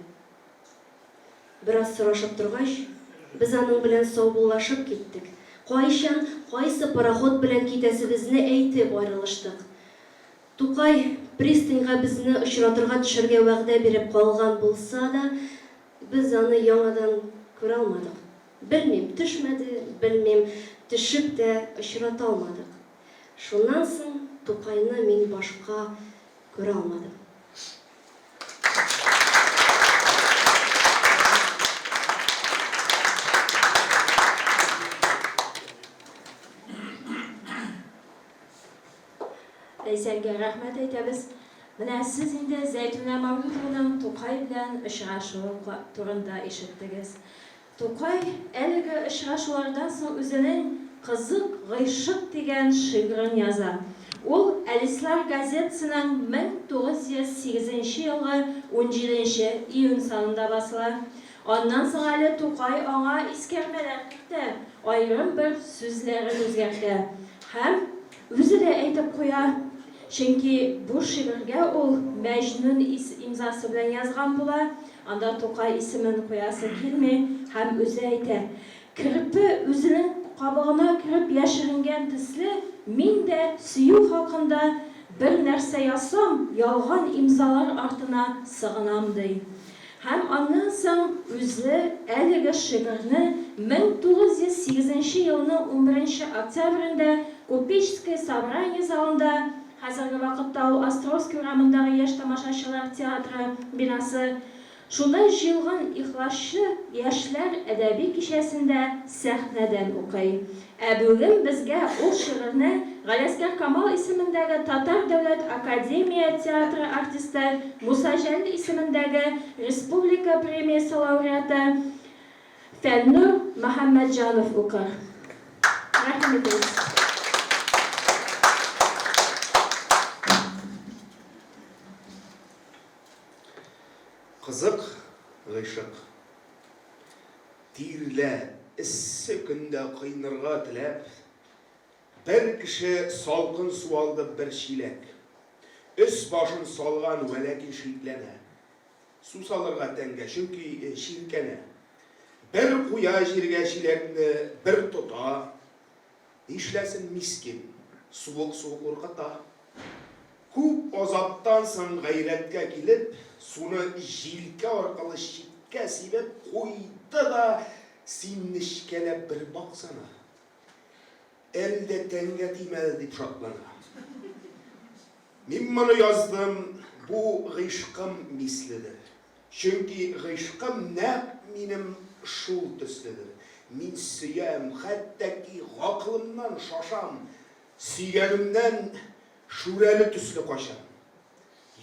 Бераз сорашып торгач, без аның белән саубуллашып киттек. Кайчан, кайсы пароход белән китәсебезне әйтеп аерылыштык. Тукай пристаньга безне очратырга төшәргә вәгъдә биреп калган булса да, без аны яңадан күрә алмадык. Белмим, төшмәде, белмим, төшеп тә очрата алмадык. Шуннан соң Тукайны мин башка Күрә алмадым. Ләйсәнгә рәхмәт әйтәбез. Менә сез инде Зәйтүнә Мәүлүдованың Тукай белән очрашуы турында ишеттегез. Тукай әлеге очрашулардан соң үзенең. Кызык гыйшык дигән шигырен яза. Ул Әлислар газетасының 1908 нче елгы унҗиденче июнь санында басыла. Аннан соң әле Тукай аңа искәрмәләр кертә, аерым бер сүзләрен үзгәртә. Һәм үзе дә әйтеп куя, чөнки бу шигырьгә ул Мәҗнүн имзасы белән язган була, анда Тукай исемен куясы килми һәм үзе әйтә, Керпе үзенең кабыгына кереп яшеренгән төсле, мин дә сөю хакында бер нәрсә язсам, ялган имзалар артына сыгынам, ди. Һәм аннан соң үзе әлеге шигырьне 1908 нче елның унберенче октябрендә Купеческое собрание залында, хәзерге вакытта ул Островский урамындагы Яшь тамашачылар театры бинасы, Шунда җыелган ихласчы яшьләр әдәби кичәсендә сәхнәдән укый. Ә бүген безгә ул шигырьне Галиәсгар Камал исемендәге Татар дәүләт академия театры артисты, Муса Җәлил исемендәге республика премиясе лауреаты Фәннур Мөхәммәтҗанов укыр. Рәхим итегез. Кызык гыйшык. Тирлә, эссе көндә коенырга теләп, бер кеше салкын су алды бер чиләк. Өс-башын салган, вәләкин шикләнә. Су салырга тәнгә, чөнки чиркәнә. Бер куя җиргә чиләкне, бер тота. Нишләсен мискин, суык су куркыта. Күп азаптан соң гайрәткә килеп, суны җилкә аркылы читкә сибеп куйды да, син нечкәләп бер баксана. Әле дә тәнгә тимәде дип шатлана. Мин моны яздым, бу гыйшкым миследер. Чөнки гыйшкым нәкъ минем шул төследер. Мин сөям, хәтта ки гакылымнан шашам, сөйгәнемнән шүрәле төсле качам.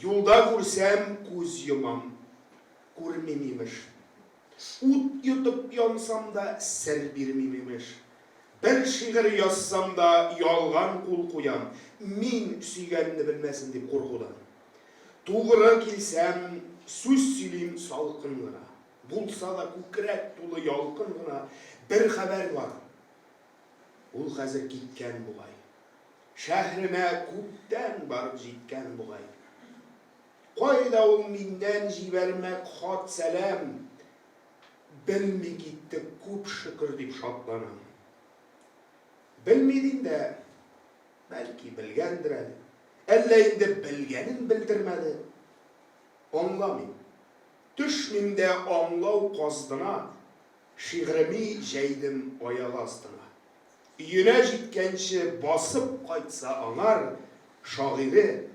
Юлда күрсәм, күз йомам, күрмим, имеш. Ут йотып янсам да, сер бирмим, имеш. Бер шигырь язсам да, ялган кул куям, мин сөйгәнне белмәсен дип куркудан. Тугры килсәм, сүз сөйлим салкын гына. Булса да күкрәк тулы ялкын гына бер хәбәр бар. Ул хәзер киткән бугай. Шәһремә күптән барып җиткән бугай. Кайда ул миннән җибәрмәк хат-сәлам, Белми китте, күп шөкер дип шатланам. Белми дим дә, Бәлки, белгәндер әле. Әллә инде белгәнен белдермәде. Аңламыйм. Төшмим дә аңлау каздына, Шигыреми җәйдем аяк астына. Өенә җиткәнче басып кайтса аңар, Шагыйре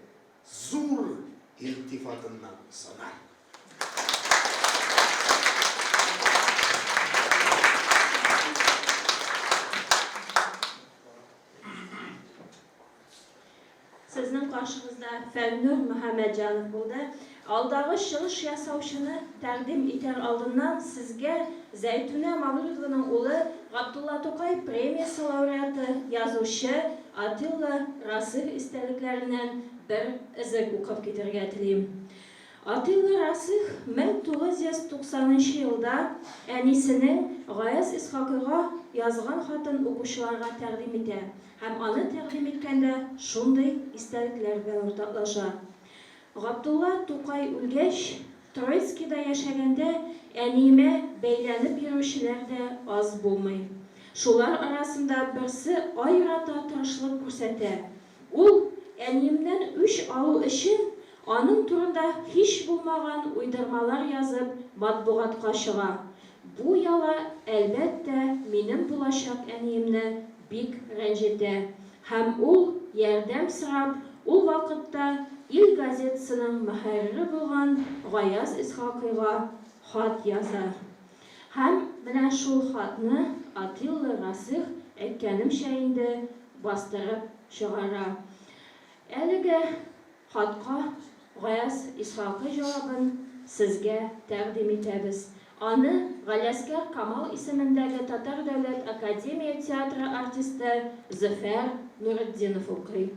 зур илтифатыннан санар. Сезнең каршыгызда Фәннур Мөхәммәтҗанов булды. Алдагы чыгыш ясаучыны тәкъдим итәр алдыннан сезгә Зәйтүнә Мавлютованың улы, Габдулла Тукай премиясе лауреаты, язучы Атилла Расыйх истәлекләреннән бер өзек укып китәргә телим. Атилла Расыйх 1990 нчы елда әнисенең Гаяз Исхакыйга язган хатын укучыларга тәкъдим итә һәм аны тәкъдим иткәндә шундый истәлекләр белән уртаклаша, Габдулла Тукай үлгәч, Троицкида яшәгәндә әниемә бәйләнеп йөрүчеләр дә аз булмый. Шулар арасында берсе аерата тырышлык күрсәтә. Ул, әниемнән үч алу өчен, аның турында һич булмаган уйдырмалар язып, матбугатка чыга. Бу яла, әлбәттә, минем булачак әниемне бик рәнҗетә. Һәм ул, ярдәм сорап, ул вакытта Ил газетасының мөхәррире булган Гаяз Исхакыйга хат яза. Һәм менә шул хатны Атилла Расыйх, әйткәнемчә инде, бастырып чыгара. Әлеге хатка Гаяз Исхакый җавабын сезгә тәкъдим итәбез. Аны Галиәсгар Камал исемендәге Татар дәүләт академия театры артисты Зөфәр Нуретдинов укый.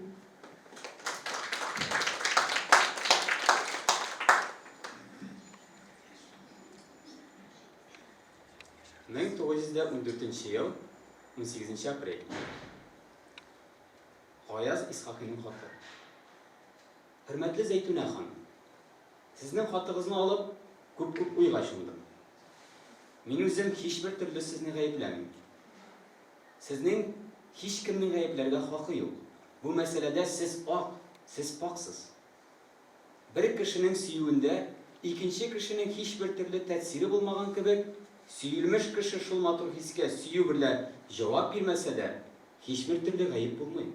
1914 ел, 18 апрель. Гаяз Исхакыйның хаты. Хөрмәтле Зәйтүнә ханым! Сезнең хатыгызны алып, күп-күп уйга чумдым. Мин үзем һичбер төрле сезне гаепләмим. Сезнең һичкемнең гаепләргә хакы юк. Бу мәсьәләдә сез ак, сез паксыз. Бер кешенең сөюендә икенче кешенең һичбер төрле тәэсире булмаган кебек, сөелмеш кеше шул матур хискә сөю берлә җавап бирмәсә дә, һичбер төрле гаеп булмый.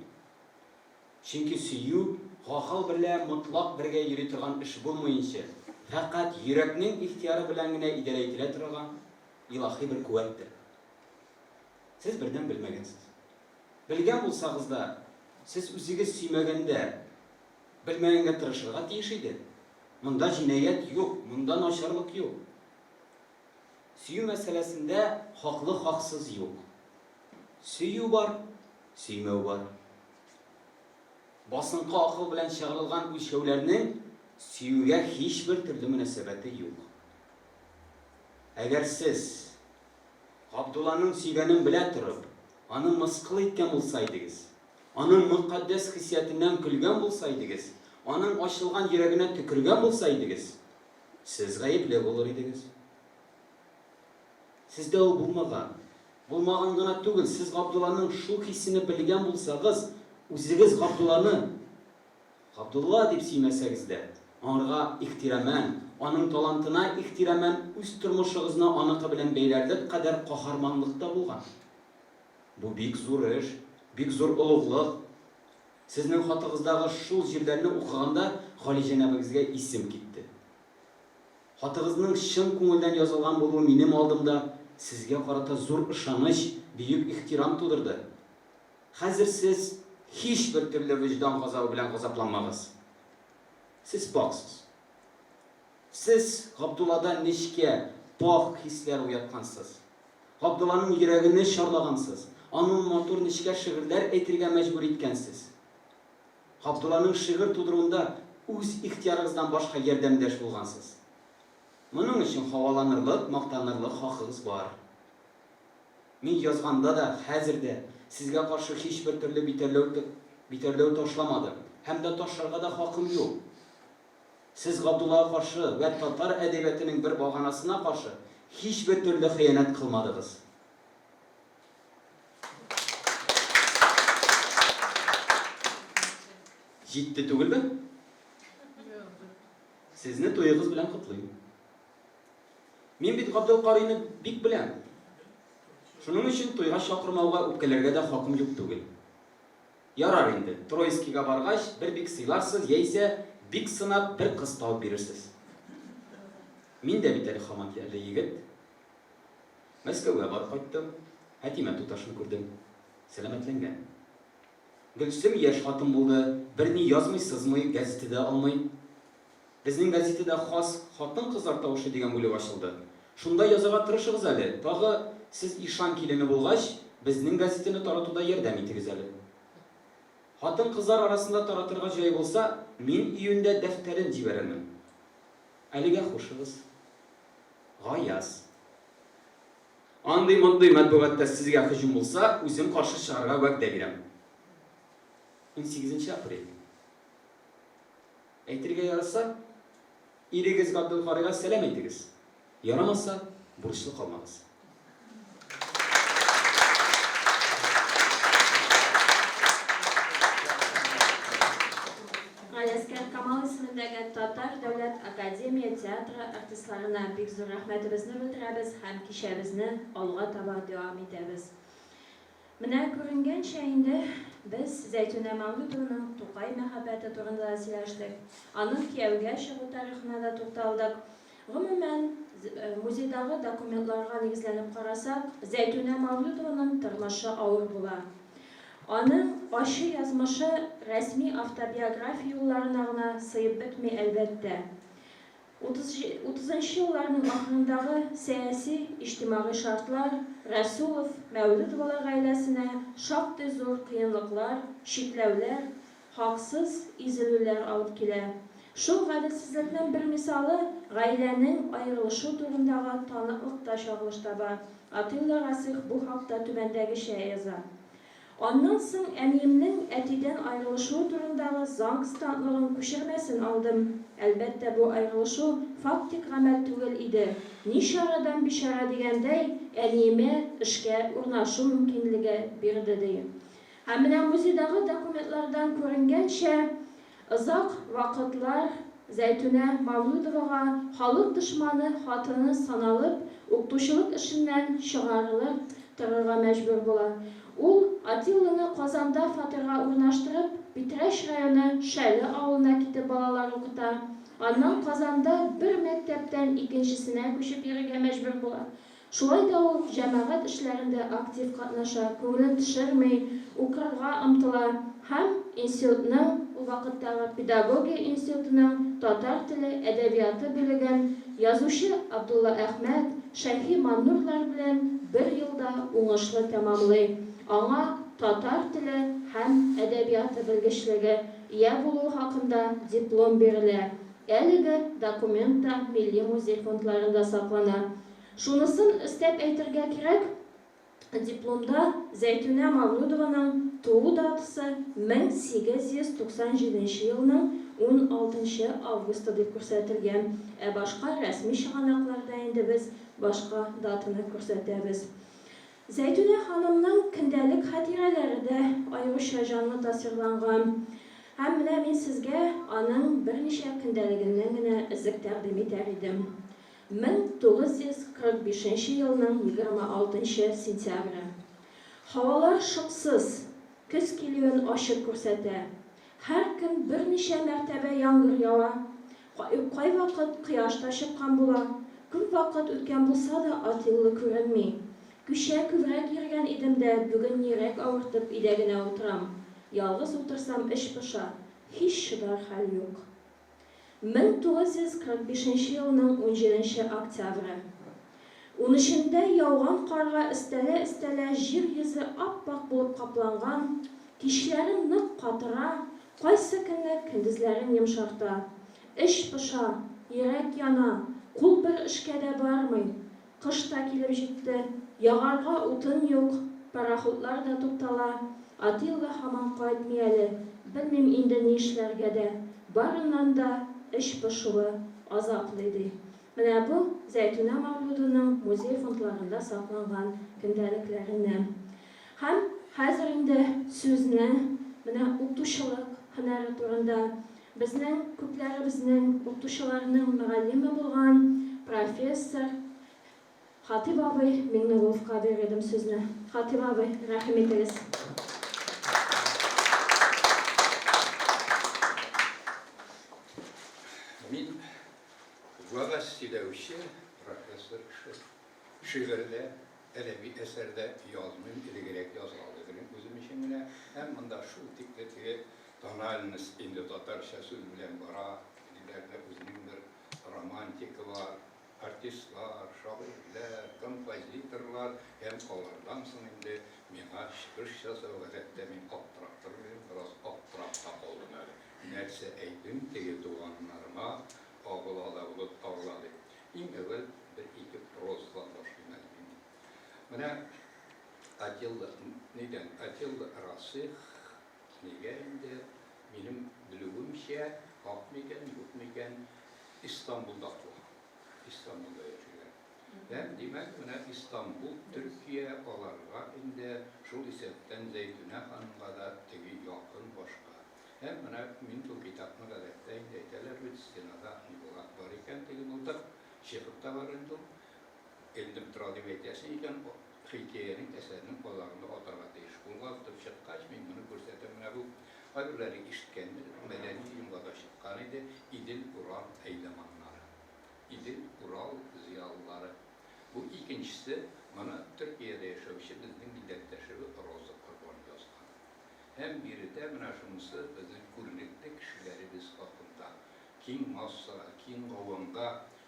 Чөнки сөю гакыл берлә мотлак бергә йөри торган эш булмыенча, фәкать йөрәкнең ихтыяры белән генә идарә ителә торган илаһи бер куәттер. Сез бердән белмәгәнсез. Белгән булсагыз да, сез үзегез сөймәгәндә, белмәгәнгә тырышырга тиеш иде. Монда җинаять юк, монда начарлык юк. Сөю мәсьәләсендә хаклы-хаксыз юк. Сөю бар, сөймәү бар. Басынкы акыл белән чыгарылган үлчәүләрнең сөюгә һичбер төрле мөнәсәбәте юк. Әгәр сез, Габдулланың сөйгәнен белә торып, аны мыскыл иткән булса идегез, аның мөкатдәс хиссиятеннән көлгән булса идегез, аның ачылган йөрәгенә төкергән булса идегез, сез гаепле булыр идегез. Сездә ул булмаган. Булмаган гына түгел, сез Габдулланың шул хисене белгән булсагыз, үзегез Габдулланы Габдулла дип сөймәсәгез дә, аңарга ихтирамән, аның талантына ихтирамән үз тормышыгызны аныкы белән бәйләрлек кадәр каһарманлык та булган. Бу бик зур эш, бик зур олуглык. Сезнең хатыгыздагы шул җирләрне укыганда галиҗәнабегезгә исем китте. Хатыгызның чын күңелдән язылган булуы минем алдымда сезгә карата зур ышаныч, бөек ихтирам тудырды. Хәзер сез һичбер төрле вөҗдан газабы белән газапланмагыз. Сез пакьсыз. Сез Габдуллада нечкә, пакь хисләр уяткансыз. Габдулланың йөрәгене чарлагансыз, аны матур нечкә шигырьләр әйтергә мәҗбүр иткәнсез. Габдулланың шигырь тудыруында үз ихтыярыгыздан башка ярдәмдәш булгансыз. Моның өчен һаваланырлык, мактанырлык хакыгыз бар. Мин язганда да, хәзер дә сезгә каршы һичбер төрле битәрләү битәрләү ташламадым һәм дә ташларга да хакым юк. Сез Габдуллага каршы вә татар әдәбиятының бер баганасына каршы һичбер төрле хыянәт кылмадыгыз. Җитте түгелме? Сезне туегыз белән котлыйм. Мин бит Габделкарыйны бик беләм. Шуның өчен туйга чакырмауга үпкәләргә дә хакым юк түгел. Ярар инде, Троицкига баргач, бер бик сыйларсыз, яисә бик сынап бер кыз табып бирерсез. Мин дә бит әле һаман әле егет. Мәскәүгә барып кайттым. Хәтимә туташны күрдем. Сәламәтләнгән. Гөлсем яшь хатын булды, берни язмый-сызмый, газета да алмый. Безнең газетада хас Хатын-кызлар тавышы дигән бүлек ачылды. Шунда язарга тырышыгыз әле, тагы, сез ишан килене булгач, безнең газетаны таратуда ярдәм итегез әле. Хатын-кызлар арасында таратырга җае булса, мин июньдә дәфтәрен җибәрермен. Әлегә хушыгыз. Гаяз. Андый-мондый матбугатта сезгә һөҗүм булса, үзем каршы чыгарга вәгъдә бирәм. Унсигезенче апрель. Әйтергә яраса, ирегез Габделкарыйга сәлам әйтегез. Ярамаса, бурычлы калмагыз. Галиәсгар Камал исемендәге Татар дәүләт академия театры артистларына бик зур рәхмәтебезне белдерәбез һәм кичәбезне алга таба дәвам итәбез. Менә күренгәнчә инде, без Зәйтүнә Мәүлүтованың Тукай мәхәббәте турында да сөйләштек, аның кияүгә чыгу тарихына да тукталдык. Гомумән, музейдагы документларга нигезләнеп карасак, Зәйтүнә Мәүлүдованың тормышы авыр була. Аның ачы язмышы рәсми автобиография юлларына гына сыеп бетми, әлбәттә. Утызынчы елларның ахырындагы сәяси, иҗтимагый шартлар Рәсулов, Мәүлүдовалар гаиләсенә шактый зур кыенлыклар, чикләүләр, хаксыз изелүләр алып килә. Шул гаделсезлекнең бер мисалы гаиләнең аерылышу турындагы таныклыкта чагылыш таба. Атилла Расыйх бу хакта түбәндәгечә яза. Аннан соң әниемнең әтидән аерылышуы турындагы ЗАГС таныклыгын күчермәсен алдым. Әлбәттә, бу аерылышу фактик гамәл түгел иде. Ни чарадан бичара дигәндәй, әниемә эшкә урнашу мөмкинлеге бирде, ди. Һәм менә музейдагы документлардан күренгәнчә, Озак вакытлар Зәйтүнә Мавлудовага халык дошманы хатыны саналып, укытучылык эшеннән чыгарылып торырга мәҗбүр була. Ул, Атилланы Казанда фатирга урнаштырып, Питрәч районы Шәле авылына китеп балалар укыта. Аннан Казанда бер мәктәптән икенчесенә күчеп йөрергә мәҗбүр була. Шулай да ул җәмәгать эшләрендә актив катнаша, күңелен төшерми, укырга омтыла һәм институтның, ул вакыттагы педагогия институтының татар теле, әдәбияты бүлеген язучы Абдулла Әхмәт, Шәйхи Маннурлар белән бер елда уңышлы тәмамлый, аңа татар теле һәм әдәбияты белгечлеге ия булуы хакында диплом бирелә. Әлеге документ та Милли музей фондларында саклана. Шунысын өстәп әйтергә кирәк, дипломда Зәйтүнә Мавлудованың туу датасы 1897 нче елның уналтынчы августы дип күрсәтелгән, ә башка рәсми чыганакларда инде без башка датаны күрсәтәбез. Зәйтүнә ханымның көндәлек хатирәләре дә аеруча җанлы тасвирланган. Һәм менә мин сезгә аның берничә көндәлегеннән генә өзек тәкъдим итәр идем. 1945 нче елның 26 нчы сентябре. Һавалар шыксыз, көз килүен ачык күрсәтә. Һәр көн берничә мәртәбә яңгыр ява. Кайвакыт кояш та чыккан була. Күп вакыт үткән булса да, Атиллы күренми. Кичә күбрәк йөргән идем дә, бүген йөрәк авыртып өйдә генә утырам. Ялгыз утырсам, эч поша, һич чыдар хәл юк. 1945 нче елның унҗиденче октябре. Унөчендә яуган карга өстәлә-өстәлә җир йөзе ап-ак булып капланган, кичләрен нык катыра, кайсы көнне көндезләрен йомшарта. Эч поша, йөрәк яна, кул бер эшкә дә бармый. Кыш та килеп җитте. Ягарга утын юк, пароходлар да туктала. Атилла һаман кайтмый әле. Белмим инде ни эшләргә дә. Барыннан да эч пошуы азаплый, ди. Менә бу Зәйтүнә Мавлудованың музей фондларында сакланган көндәлекләреннән. Һәм хәзер инде сүзне менә укытучылык һөнәре турында Безнең күпләребезнең укытучыларның мөгаллиме булган профессор Хатыйп абый Миңнегуловка бирер идем сүзне. Хатыйп абый, рәхим итегез. Мин вәгазь сөйләүче профессор кеше. Шигырь дә, әдәби әсәр дә язмыйм, элегрәк язгалый идем үзем өчен генә. Һәм монда шул тикле теге тональность инде татарча сүз белән бара, ниләрдә үзенең бер романтика бар, артистлар, шагыйрьләр, композиторлар һәм алардан соң инде миңа чыгыш ясау, гадәттә мин аптырап тормыйм, бераз аптырап та калдым әле. Нәрсә әйтим теге туганнарыма, агыла да болыт агыла дип. Иң әүвәл бер-ике прозадан башлыйм әле мин. Менә Атилла нидән? Атилла Расих нигә инде, минем белүемчә, хак микән, юк микән, Истанбулда туа. Истанбулда яшиләр. Һәм, димәк, менә Истанбул, Төркия аларга инде, шул исәптән Зәйтүнә ханымга да теге якын башка. Һәм менә мин бу китапны гадәттә инде әйтәләр бит, стенада ни була, бар икән теге мылтык, Чехов та бар инде ул, эленеп тора дип әйтәсең икән, хикәянең, әсәрнең азагында атарга тиеш. Кулга тотып чыккач, мин моны күрсәтәм, менә бу кайберләре ишеткәндер, Мәдәни йомгада чыккан иде, Идел-Урал әйдаманнары. Идел-Урал зыялылары. Бу икенчесе, моны Төркиядә яшәүче безнең милләттәшебез Роза Корбан язган. Һәм биредә менә шунысы безнең күренекле кешеләребез хакында. киң массага, киң гавамга,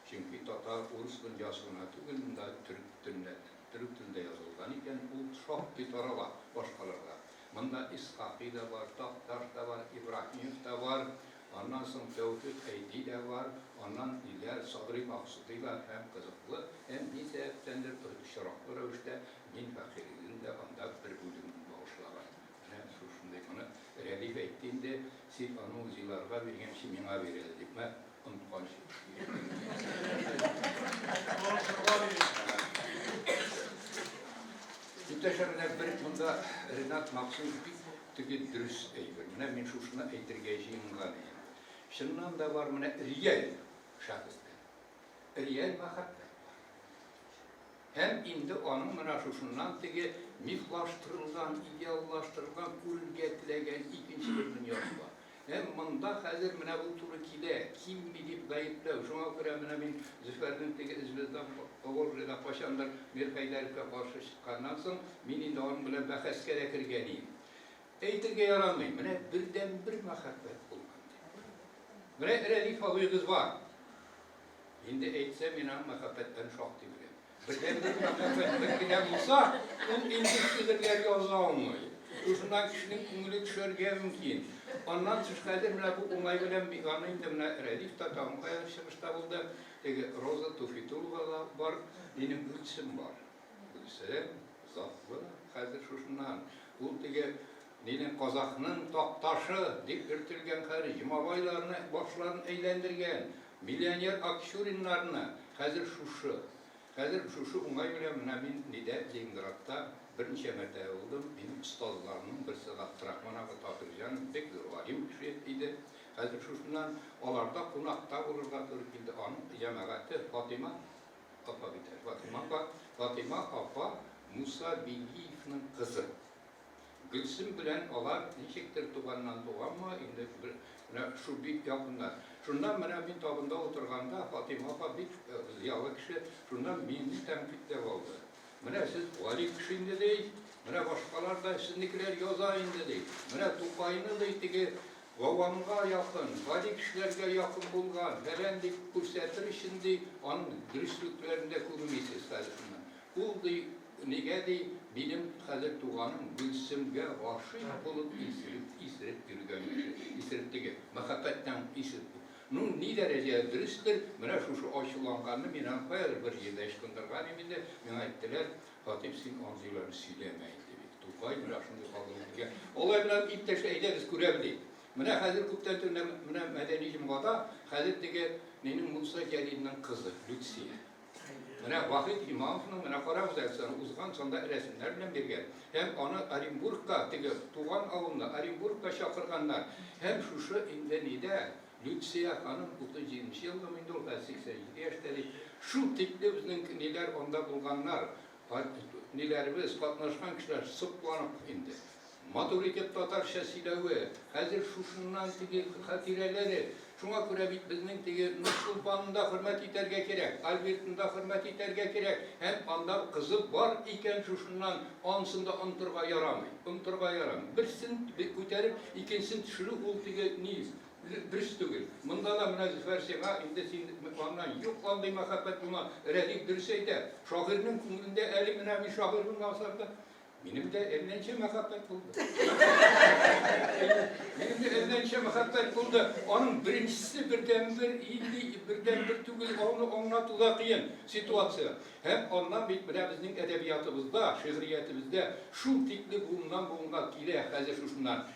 чөнки татар, урыс дөньясы гына түгел, монда төрек теленә, төрек телендә язылган икән, ул шактый тарала башкаларга. Монда Исхакый да бар, Такташ та бар, Ибраһимов та бар, аннан соң Тәүфикъ Әйди дә бар, аннан ниләр, Садри Максудыйлар һәм кызыклы, һәм ни сәбәптәндер очраклы рәвештә мин Фәхиридин дә анда бер бүлем багышлаган. Менә шушындый моны Рәдиф әйтте инде, син аны музейларга биргәнче миңа бир әле дип, мә, онытканчы. Иптәшләр, менә бер монда Ренат Максимов бик теге дөрес әйбер. Менә мин шушыны әйтергә җыенган идем. Чыннан да бар менә реаль шәхесләр. Реаль мәхәббәт бар. Һәм инде аның менә шушыннан теге мифлаштырылган, идеаллаштырылган, күрергә теләгән икенче бер дөньясы бар. Һәм монда хәзер менә бу туры килә, килми дип гаепләү. Шуңа күрә менә мин Зөфәрнең теге Звезда Поволжьеда кайчандыр Мирхәйдәровка каршы чыкканнан соң, мин инде аның белән бәхәскә дә кергән идем. Әйтергә ярамый, менә бердәнбер мәхәббәт булган дип. Менә Рәдиф абыегыз бар. Инде әйтсә, мин аның мәхәббәтләрен шактый беләм. Бердәнбер мәхәббәт бер генә булса, ул инде шигырьләр яза алмый. Шушыннан кешенең күңеле төшәргә мөмкин. Аннан тыш хәзер менә бу уңай белән аны инде менә Рәдиф та тагын каядыр чыгышта булды. Теге Роза Туфитулова да бар, минем Гөлсем бар. Гөлсем затлы хәзер шушыннан. Ул теге минем казахның такташы дип йөртелгән хәзер Йомабайларны башларын әйләндергән. Миллионер Акчуриннарны хәзер шушы, хәзер шушы уңай белән менә мин нидә Ленинградта берничә мәртәбә булдым, минем остазларымның берсе Габдрахман ага Таһирҗанов бик зур галим кеше иде, хәзер шушыннан аларда кунакта булырга туры килде, аның җәмәгате Фатыйма апа бит әле, Фатыйма апа, Фатыйма апа Муса Бигиевның кызы. Гөлсем белән алар ничектер туганнан туганмы, инде бер, менә шул бик якыннар. Шуннан менә мин табында утырганда, Фатыйма апа бик зыялы кеше, шуннан мине тәнкыйтьләп алды. Менә сез гали кеше инде, ди, менә башкалар да сезнекеләр яза инде, ди. Менә Тукайны, ди, теге гавамга якын, гади кешеләргә якын булган, фәлән дип күрсәтер өчен, ди, аның дөреслекләрен дә күрмисез хәзер шуннан. Ул, ди, нигә, ди, минем хәзер туганым Гөлсемгә гашыйк булып исереп, исереп йөргән кеше. Исереп теге, мәхәббәттән исереп. Ну, ни дәрәҗәдә дөрестер, менә шушы ачуланганны мин аны каядыр бер җирдә ычкындырган идем инде, миңа әйттеләр, Хатыйп, син андыйларны сөйләмә инде бит. Тукай менә шундый халык икән. Алай белән, иптәш, әйдәгез күрәм, ди. Менә хәзер күптән түгел менә Мәдәни җомгада хәзер теге минем Муса Җәлилнең кызы Люция. Менә Вахит Имамовның, менә карагыз әле, аны узган санда рәсемнәр белән биргән. Һәм аны Оренбургка, теге туган авылына, Оренбургка чакырганнар. Һәм шушы инде нидә, Люция ханым 37 нче елгымы инде ул, хәзер 87 яшьтә ди. Шул тикле безнең ниләр анда булганнар, ниләребез, катнашкан кешеләр сокланып инде. Матур итеп татарча сөйләве, хәзер шушыннан теге хатирәләре. Шуңа күрә бит безнең теге Нурчулпанны да хөрмәт итәргә кирәк, Альбертны да хөрмәт итәргә кирәк. Һәм анда кызы бар икән шушыннан, анысын да онытырга ярамый. Онытырга ярамый. Берсен күтәреп, икенчесен төшерү ул теге ни, дөрес түгел. Монда да менә Зөфәр сиңа инде син аннан юк андый мәхәббәт булма. Рәдиф дөрес әйтә. Шагыйрьнең күңелендә әле менә мин шагыйрь булмасам да, Минем дә әллә ничә мәхәббәт булды. Минем дә әллә ничә мәхәббәт булды. Аның беренчесе бердәнбер инде бердәнбер түгел, аны аңлату да кыен ситуация. Һәм аннан бит менә безнең әдәбиятыбызда, шигъриятебездә шул тикле буыннан буынга килә хәзер шушыннан.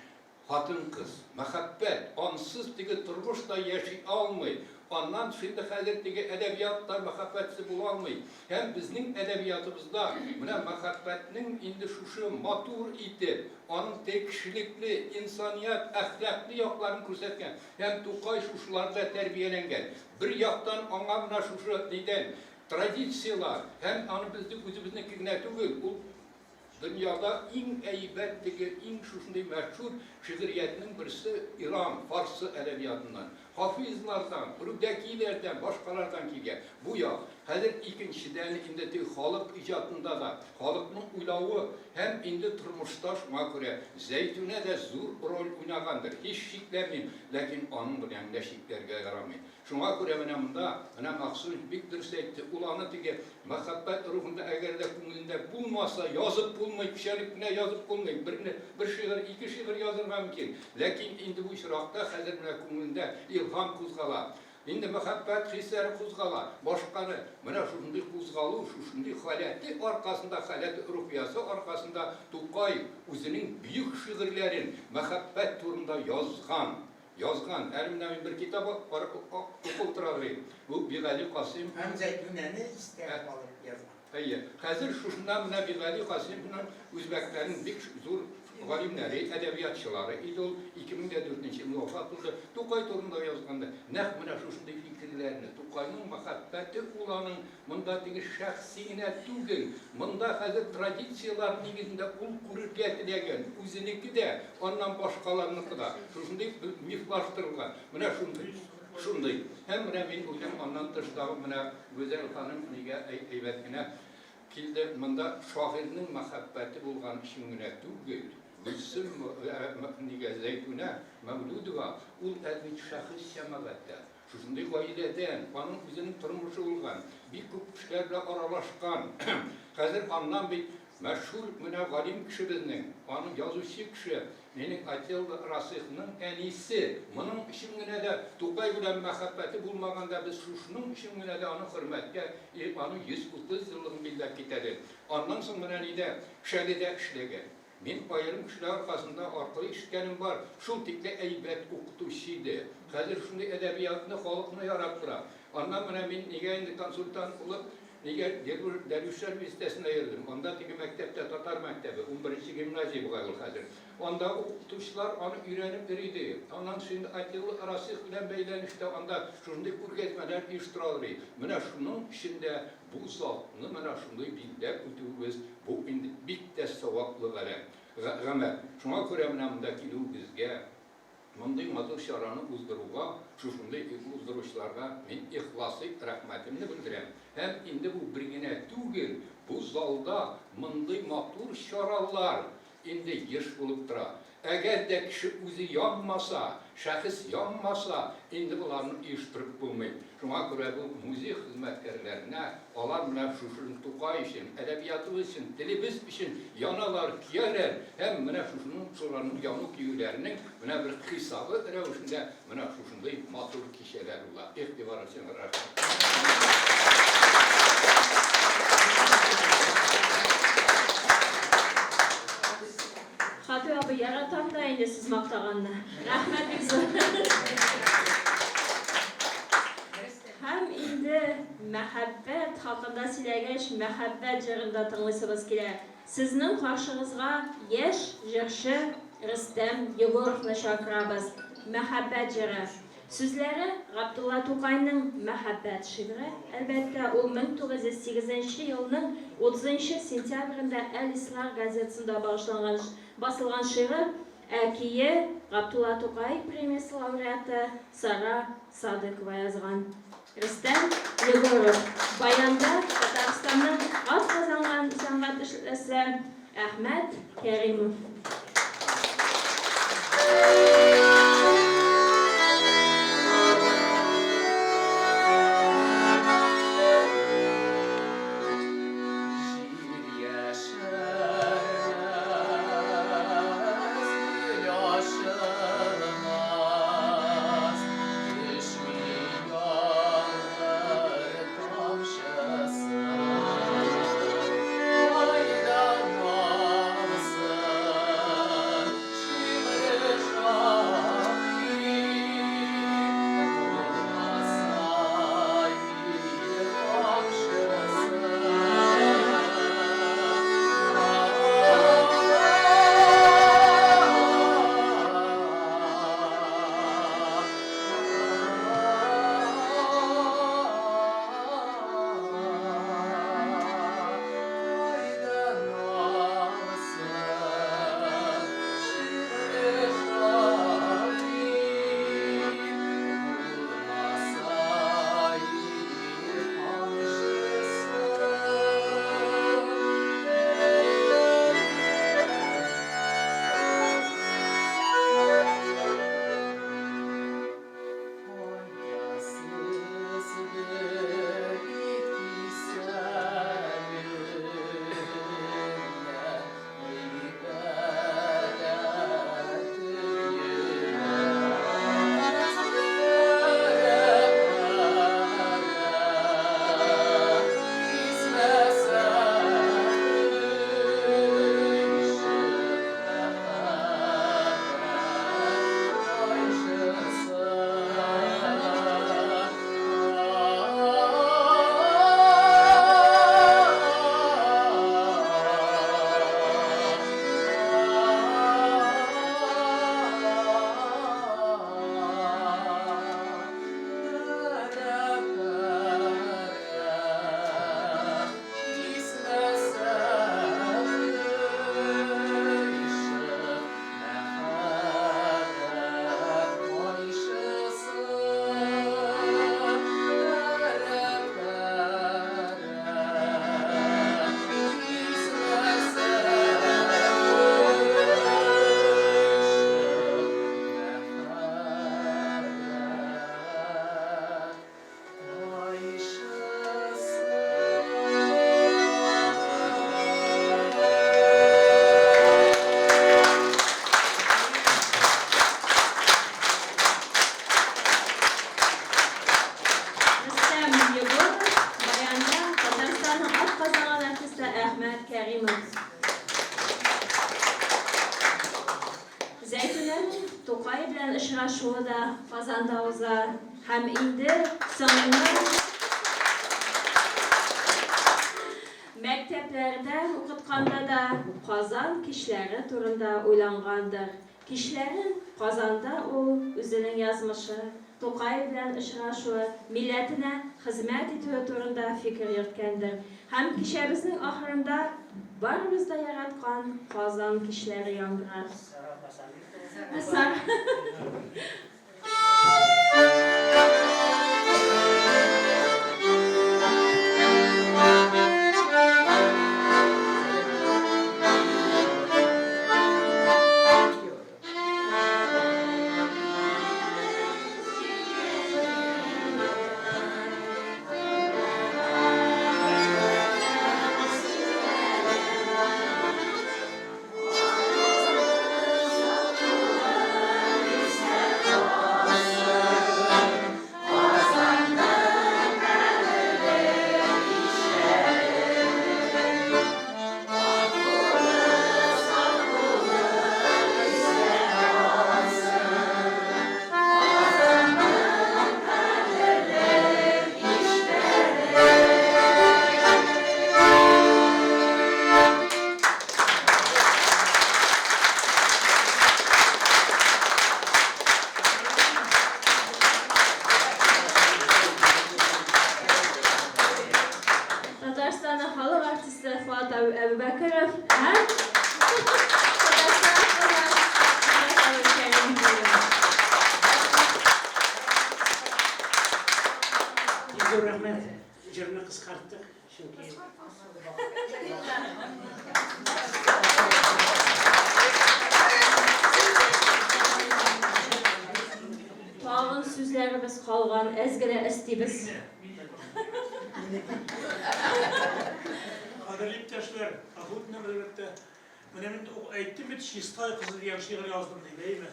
Хатын-кыз, мәхәббәт, ансыз теге тормыш та яши алмый. Аннан шинде хәзер теге әдәбият та мәхәббәтсез була алмый. Һәм безнең әдәбиятыбызда менә мәхәббәтнең инде шушы матур итеп, аның теге кешелекле, инсаният, әхлаклы якларын күрсәткән. Һәм Тукай шушыларда тәрбияләнгән. Бер яктан аңа менә шушы нидән, традицияләр, һәм аны безнең үзебезнеке генә түгел, ул Дөньяда иң әйбәт теге, иң шушындый мәшһүр шигъриятнең берсе Иран, фарсы әдәбиятыннан, Хафизлардан, Рүдәкиләрдән, башкалардан килгән бу як. Хәзер икенчедән инде теге халык иҗатында да, халыкның уйлавы һәм инде тормышта шуңа күрә Зәйтүнә дә зур роль уйнагандыр, һич шикләнмим, ләкин аның белән генә чикләргә ярамый. Шуңа күрә менә монда, менә Махсуев бик дөрес әйтте, ул аны теге мәхәббәт рухында әгәр дә күңелендә булмаса, язып булмый, көчәнеп кенә язып булмый. Берне, бер шигырь, ике шигырь язырга мөмкин. Ләкин инде бу очракта хәзер менә күңелендә илһам кузгала. Инде мәхәббәт хисләре кузгала, башканы. Менә шушындый кузгалу, шушындый халәте аркасында, халәте рухиясе аркасында Тукай үзенең бөек шигырьләрен мәхәббәт турында язган. Язган. Әле менә мин бер китап укып утыра идем. Бу Бигали Касыйм. Һәм Зәйтүнәне истә калып язган. Әйе. Хәзер шушында менә Бигали Касыймовның үзбәкләрнең бик зур галимнәре, әдәбиятчылары иде ул. 2004 нче елда вафат булды. Тукай турында язганда, нәкъ менә шушындый фикерләрне, Тукайның мәхәббәте ул аның Монда теге шәхси генә түгел, монда хәзер традицияләр нигезендә ул күрергә теләгән, үзенеке дә, аннан башкаларныкы да, шушындый мифлаштырылган. Менә шундый, шундый. Һәм менә мин уйлыйм, аннан тыш тагын менә Гүзәл ханым нигә әйбәт кенә килде, монда шагыйрьнең мәхәббәте булган өчен генә түгел, Гөлсем, нигә Зәйтүнә Мәүлүдова, ул әле бит шәхес җәмәгатьтә. Шушындый гаиләдән, аның үзенең тормышы булган, бик күп кешеләр белән аралашкан. Хәзер аннан бит мәшһүр менә галим кеше безнең, аның язучы кеше, минем Отелло Расыйхның әнисе. Моның өчен генә дә Тукай белән мәхәббәте булмаганда без шушының өчен генә дә аны хөрмәткә, аның 130 еллыгын билгеләп китәбез. Аннан соң менә нидә, Шәледә эшләгән. Мин аерым кешеләр аркасында аркылы ишеткәнем бар, шул тикле әйбәт укытучы иде. Хәзер шундый әдәбиятны, халыкны яраттыра. Аннан менә мин нигә инде консультант булып, нигә Дәрвишләр бистәсенә йөрдем. Анда теге мәктәптә, татар мәктәбе, унберенче гимназия бугай ул хәзер. Анда укытучылар аны өйрәнеп йөри ди. Аннан соң инде Атилла Расих белән бәйләнештә анда шушындый күргәзмәләр оештыралар ди. Менә шуның өчен дә Бу затны менә шундый билгеләп үтүебез, бу инде бик тә саваплы гамәл. Шуңа күрә менә монда килүебезгә, мондый матур чараны уздыруга, шушындый уздыручыларга мин ихласый рәхмәтемне белдерәм. Һәм инде бу бер генә түгел, бу залда мондый матур чаралар инде еш булып тора. Әгәр дә кеше үзе янмаса, шәхес янмаса, инде боларны оештырып булмый. Шуңа күрә бу музей хезмәткәрләренә, алар менә шушы Тукай өчен, әдәбиятыбыз өчен, телебез өчен яналар, көяләр һәм менә шушының, шуларның яну-көюләренең менә бер хисабы рәвешендә менә шушындый матур кичәләр була. Игътибар өчен рәхмәт. Хатыйп абый, яратам да инде сез мактаганны. Рәхмәт бик зур. Һәм инде мәхәббәт хакында сөйләгәч, мәхәббәт җырын да тыңлыйсыбыз килә. Сезнең каршыгызга яшь җырчы Рөстәм Егоровны чакырабыз. Мәхәббәт җыры. Сүзләре Габдулла Тукайның Мәхәббәт шигыре, әлбәттә, ул 1908 нче елның 30 нчы сентябрендә Әл-Ислах газетасында багышланган басылган шигырь, ә көе Габдулла Тукай премиясе лауреаты Сара Садыкова язган. Рөстәм Егоров, баянда Татарстанның атказанган сәнгать эшлеклесе Әхмәт Кәримов. Җир яшәрмәс, гөл ачылмас, Төшми яңгыр тамчысы. Кайдан тамсын шигъри шатлык? очрашуы да Казанда уза һәм инде соңыннан мәктәпләрдә укытканда да Казан кичләре турында уйлангандыр. Кичләрен Казанда ул үзенең язмышы, Тукай белән очрашуы, милләтенә хезмәт итүе турында фикер йөрткәндер. Һәм кичәбезнең ахырында барыбыз да яраткан Казан кичләре яңгырар. Сара. Татарстанның халык артисты Фоат Әбүбәкеров һәм Бик зур рәхмәт. Җырны кыскарттык, чөнки Тагын сүзләребез калган, әз генә өстибез. Кадерле иптәшләр, гафу үтенәм, әлбәттә. Менә мин әйттем бит, Чистай кызы дигән шигырь яздым дип, әйеме?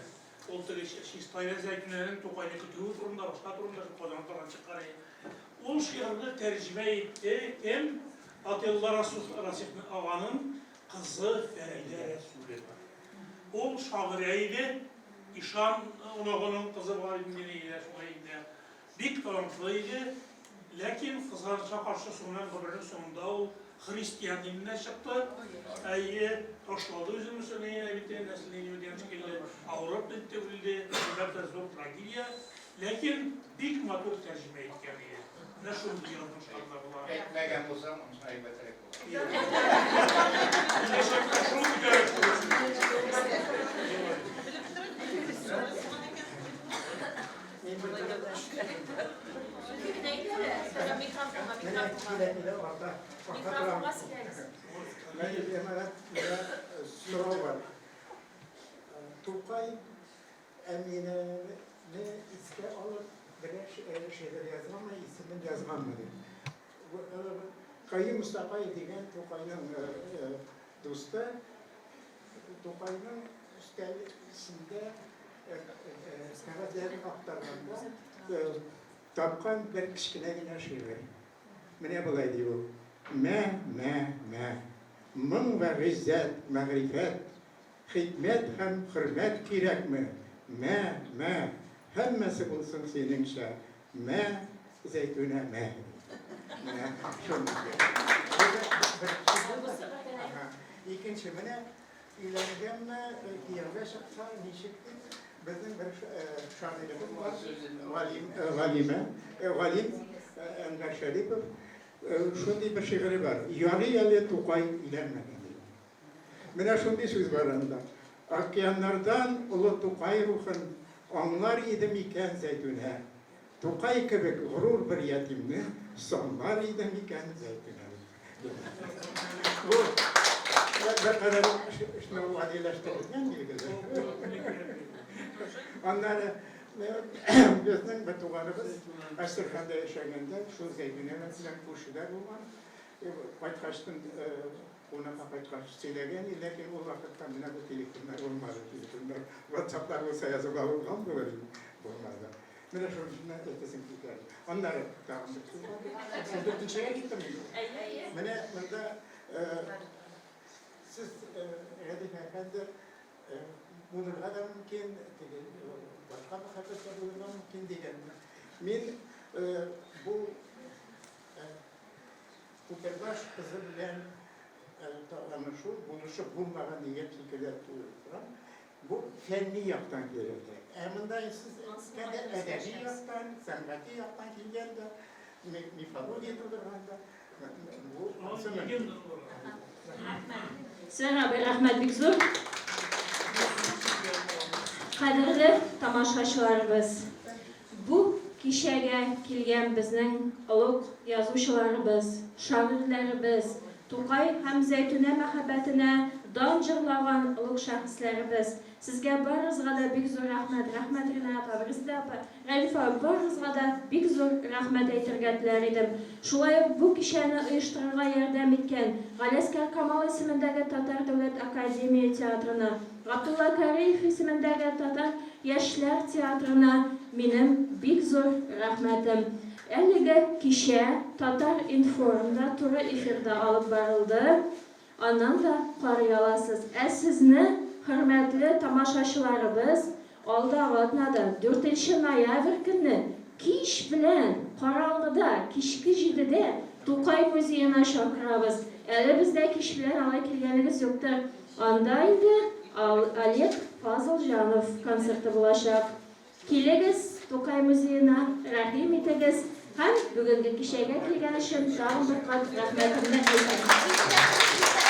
Ул теге Чистайда Зәйтүнәнең Тукайны көтүе турында, башка турында шул Казан утлардан чыккан иде. Ул шигырьне тәрҗемә итте кем? Атилла Расих аганың кызы Фәридә Рәсүлева. Ул шагыйрә иде, ишан оныгының кызы бар иде, инде шулай инде. Бик талантлы иде, ләкин, кызганычка каршы, соңыннан гомеренең соңында ул христиан диненә чыкты. Әйе, ташлады үзен мөселман бит, нәселен дигән шикелле, авырып китте, үлде. Әлбәттә, зур трагедия. Ләкин бик матур тәрҗемә иткән иде. Менә шундый язмышлар да була. Әйтмәгән булсаң, анысы әйбәтрәк була. Киләчәктә шул күтәреп күрерсең. Сорау бар. Тукай Әминәне искә алып берәр шигырь язганмы, исемен язганмы дип. Каюм Мостафаев дигән Тукайның дусты Тукайның өстәл эчендә кәгазьләрен актарганда тапкан бер кечкенә генә шигырь. Менә болай ди ул. Мә, мә, мә. Моң вә гыйззәт, мәгърифәт, хикмәт һәм хөрмәт кирәкме? Мә, мә, һәммәсе булсын синеңчә. Мә, Зәйтүнә, мә. Менә шундый. Икенче, менә Өйләнгәнме, кияүгә чыкса, ничек дип, безнең бер шагыйребез бар, галим, галимә, галим Әнвәр Шәрипов, шундый бер шигыре бар. Ярый әле Тукай өйләнмәгән дип. Менә шундый сүз бар анда. Океаннардан олы Тукай рухын аңлар иде микән Зәйтүнә? Тукай кебек горур бер ятимне санлар иде микән Зәйтүнә? Бу беркадәр эшне гадиләштерелгән билгеле. Аннары безнең бер туганыбыз Әстерханда яшәгәндә шул Зәйтүнә белән күршедә булган. Кайткачтын кунакка кайткач сөйләгән, ләкин ул вакытта менә бу телефоннар булмады, телефоннар, ватсаплар булса язып алынган булыр иде, булмады. Менә шуны әйтәсем килде. Аннары тагын бер сүз бар. Дүртенчегә киттем инде. Әйе, әйе. Менә монда сез, Рәдиф әфәнде, булырга да мөмкин, теге башка мәхәббәт тә булырга мөмкин дигән. Мин бу Күпербаш кызы белән танышу, булышып булмаган дигән фикердә торам. Бу фәнни яктан килгәндә. Ә монда сез әйткәндә әдәби яктан, сәнгати яктан килгәндә, мифология тудырганда, бу ансы мөмкин. Сәр абый, рәхмәт бик зур. Кадерле тамашачыларыбыз, бу кичәгә килгән безнең олуг язучыларыбыз, шагыйрьләребез, Тукай һәм Зәйтүнә мәхәббәтенә дан җырлаган олуг шәхесләребез, сезгә барыгызга да бик зур рәхмәт. Рәхмәт, Ринә апа, Резедә апа, Рәдиф абый, барыгызга да бик зур рәхмәт әйтергә теләр идем. Шулай ук бу кичәне оештырырга ярдәм иткән Галиәсгар Камал исемендәге Татар дәүләт академия театрына, Габдулла Кариев исемендәге Татар яшьләр театрына минем бик зур рәхмәтем. Әлеге кичә Татар-информда туры эфирда алып барылды. Аннан да карый аласыз. Ә сезне, хөрмәтле тамашачыларыбыз, алдагы атнада, дүртенче ноябрь көнне кич белән, караңгыда, кичке җидедә Тукай музеена чакырабыз. Әле бездә кич белән алай килгәнегез юктыр. Анда инде Олег Фазылҗанов концерты булачак. Килегез Тукай музеена, рәхим итегез һәм бүгенге кичәгә килгән өчен тагын бер кат рәхмәтемне әйтәм.